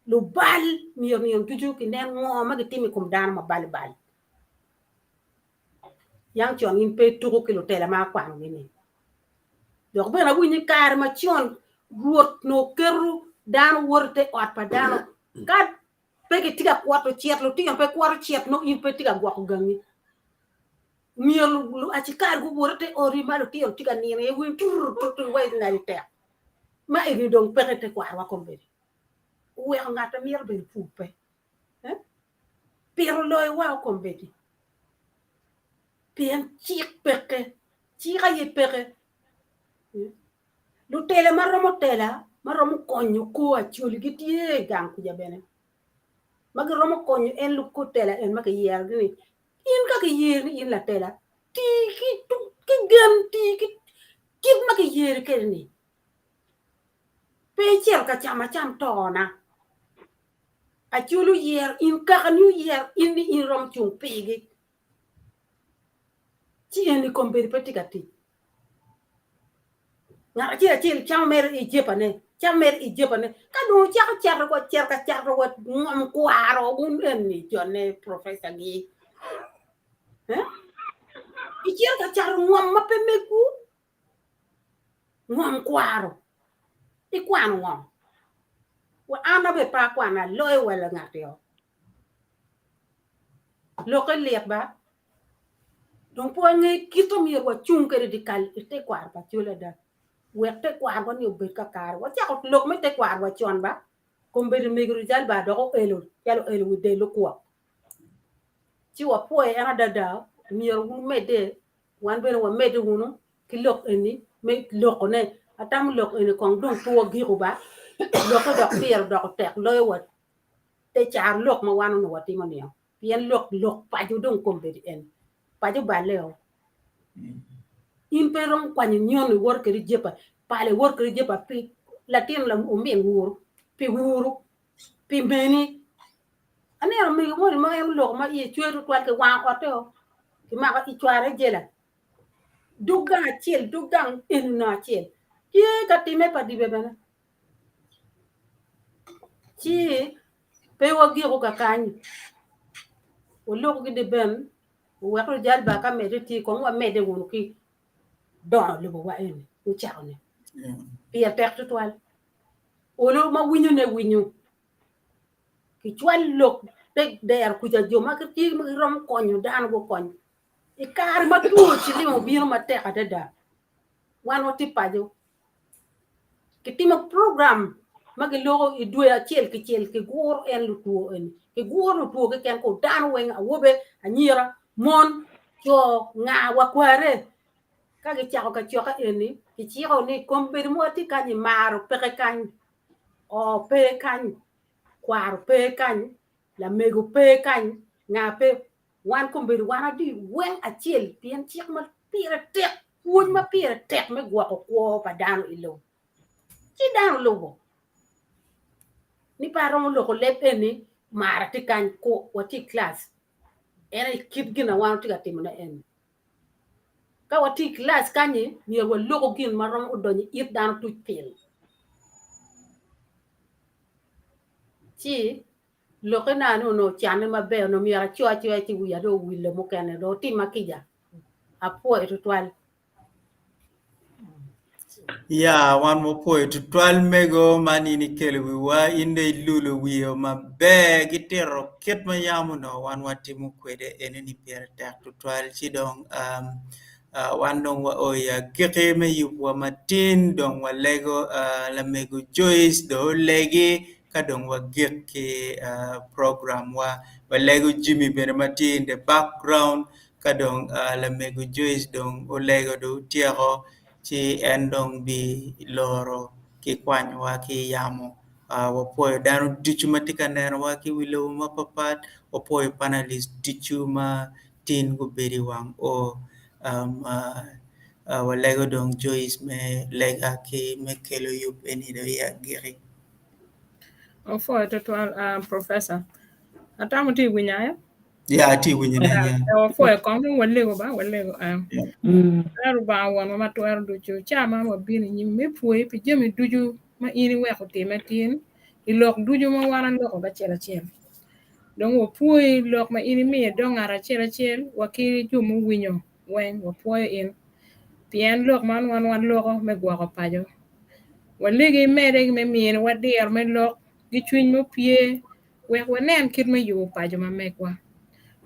Lubal myero nino ducu kinen ngo ma gitimo i kom dano ma balo bal. Yang con in pe ituko ki lutela ma akwanogi-ni. Dok bene awinyo i kare macon Rwot nongo keto dano woto i te ot pa dano ka pe gitye ka kwoto cet, lutino pe kwoto cet nongo in pe itye ka gwoko gangi. Myero acikari guwot i te odi ma lutino tye ka nino iye winy tur tur tur wa ingadi tek. Ma eni dong peke i tekwarowa kombeddi. Oweko ngat ma mito bedo pur pe. Pito loyowa kombeddi pien cik peke, cik aye peke. Lutela ma romo tela ma romo konyo kor Acholi gitye i gang kuca bene ma giromo konyo en kor tela en ma kiyerogi ni in ka kiyeri ni in latela ti ki gen ti ki kit ma kiyeri kwede ni pe icito ka camo acam tona. Acholi oyero in kakani oyero in ni in iromo cung pigi ci eni kombeddi pe tye ka tic. Ngat acel acel camo mere i jepane camo mere i jepane ka dong ocako cato wa cito ka cato wa ngom kwaro wun eni jone professor gi eh? Icito ka cato ngom ma pe megwu Ngom kwaro? Ikwano ngom? Wa an abe pe akwano aloyo wa langat-ti o. Lokke lit ba? Dong pe wange kit ma myero wacung kwede dyekal i tekwaro pa Acholi ada wek tekwarwa ni obed kakare. Wacako lok me tekwarwa con ba? Kombeddi mego Rijal ba dok oelo calo oelo wi del okwok. Ci wapwoyo en adada myero wumedde Wan bene wamedde wunu ki lok eni me lokone. Atamo lok eni kong dong pe wagiko ba, lokke dok pire odoko tek loyo wa te caro lok ma wan onongo watimo nio, pien lok lok paco dong kombeddi eni paco oballe-o. In pe iromo kwanyo nyono iwoto kwede i jepa, pala iwoto kwede i jepa pi. Latin omin wuru pi wuru pi meni. Aneno mego moni ma en oloko ma iye cwer tutwal ki wango otte o kimako i cware i jela. Dog gang acel, dog gang eni no acel. Tye ka timme pa dibe bene. Ci pe wagiko kakany. Waloko ki diben owek lujal ba ka medde tye kong wamedde wunu ki dongo lobowa eni mucako-ni. Pire tek tutwal. Olo ma winyone winyo. Kicwal lok te dero kuca jo ma gitye ma giromo konyo dano gukony. I kare ma two cilim obino matek adada, wan watye paco. Kitimo program ma giloko i dwe acel kicel kiguro en lutwo eni. Kiguro lutwo keken ko dano weng awobe, anyira, mon, co, nga wa kware. Ka gicako kacokke eni, kiciko ni kombeddi ma watye kany-nyi maro peke kany, oo pe kany, kwaro pe kany, lamego pe kany, nga pe. Wan kombeddi wan adi weng acel pien cik ma pire tek, pwony ma pire tek me gwoko kwo pa dano i lobo. Ci dano lubo ni pe aromo loko leb eni mara tye kany ku watye i class en aye kit gin na wan watye ka timone eni. Ka watye i class kanyi myero waloko gin ma romo odonyo i it dano tuc pil. Ci Lokke na ni onongo ocanne maber, onongo myero aco acoya ci wiya dong owille mukene, dong otimma kica. Apwoyo tutwal. Ya, wan wapwoyo tutwal mego man in ikelo wiwa, in dong ilulo wiyo maber ki tito kit ma yam onongo wan watimo kwede eni-ni pire tek tutwal ci dong um, uh, wan dong wao i agikki me yubwa matin dong walego uh, lamego Joyce dong olegi Ka dong wagik ki programwa, walego Jimmy bene ma tye in the background ka dong lamego Joyce dong olego dong otyeko ci en dong biloro ki kwanyowa ki i yamo. Wapwoyo dano ducu ma tye ka nenowa ki i wi lobo mapapat, wapwoyo panalist ducu ma tin gubedo i wang oo. Walego dong Joyce me lega ki me kelo yub eni dong i agikki. Opwoyo tutwal uh, professor. Atamo tye i winya eh? Ya, atye i winyo ne. Yeah, Ya. Wapwoyo kong dong walego ba, walego. Uh. Mm. Ero Lubanga wonwa ma twero ducu, ca man wabino i nyimi me pwoyi pi jami ducu ma in iweko time tin i lok ducu ma wan aloko kacel acel. Dong wapwoyi lok ma in imiyo dong ngat acel acel wa ki jo muwinyo weng wapwoyo in pien lok man wan waloko me gwoko paco. Walegi imede me miniwa diro me lok ki cwiny mupye wek wanen kit me yubo paco ma megwa.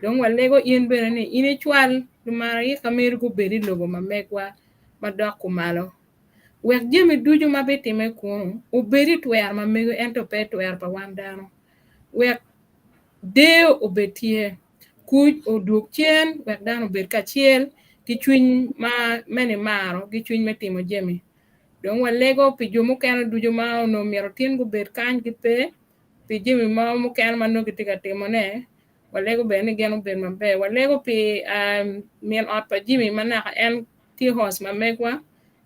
Dong walego in bene ni in icwal lumaraika meri gubed i lobo ma megwa ma dok kumalo wek jami ducu ma bitime kunu obed i twero ma mego ento pe i twero pa wan dano wek deyo obed tye. Kuc odwog cen wek dano obed kacel ki cwiny ma me nimaro ki cwiny me timo jami. Dong walego pi jo mukene ducu ma onongo myero tin gubed kany gipe pi jami mo mukene ma nongo gitye ka timone. Walego bene ni gin obed maber. Walego pi min ot pa Jimmy ma naka en tye host ma megwa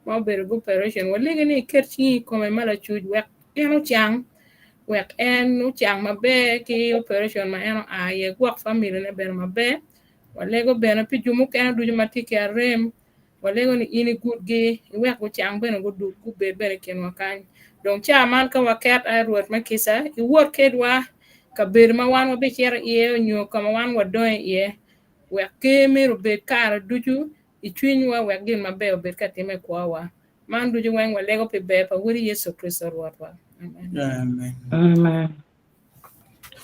ma obedo gi operation, walegi ni iket cingi i kome ma lacuc wek en ocang, wek en ocang maber ki operation ma en oa iye, gwok family ne bene maber. Walego bene pi jo mukene ducu ma tye ki arem, walego ni in igudgi, iwek gucang bene gudug gubed bene i kinwa kany. Dong ca man ka waket ai Rwot me kica, iwot kedwa kabedo ma wan wabicito iye onyo ka ma wan wadongo iye, wek ker meri obed kare ducu i cwinywa wek gin maber obed ka timme i kwowa. Man ducu weng walego pi ber pa Wodi Yecu Kricito Rwotwa. Amen. Amen. Amen.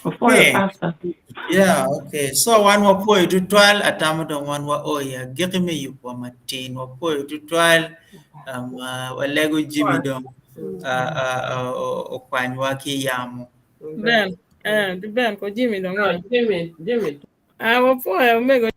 Wapwoyo Okay. pastor. Yeah, okay. So wan wapwoyo tutwal atamo dong wan wao i agikki me yubwa matin. Wapwoyo tutwal um, uh, walego Jimmy dong uh, uh, uh, okwanywa ki i yamo. Ben, eh, Ben ko Jimmy dong. No, Jimmy, Jimmy. Ah, wapwoyo omego.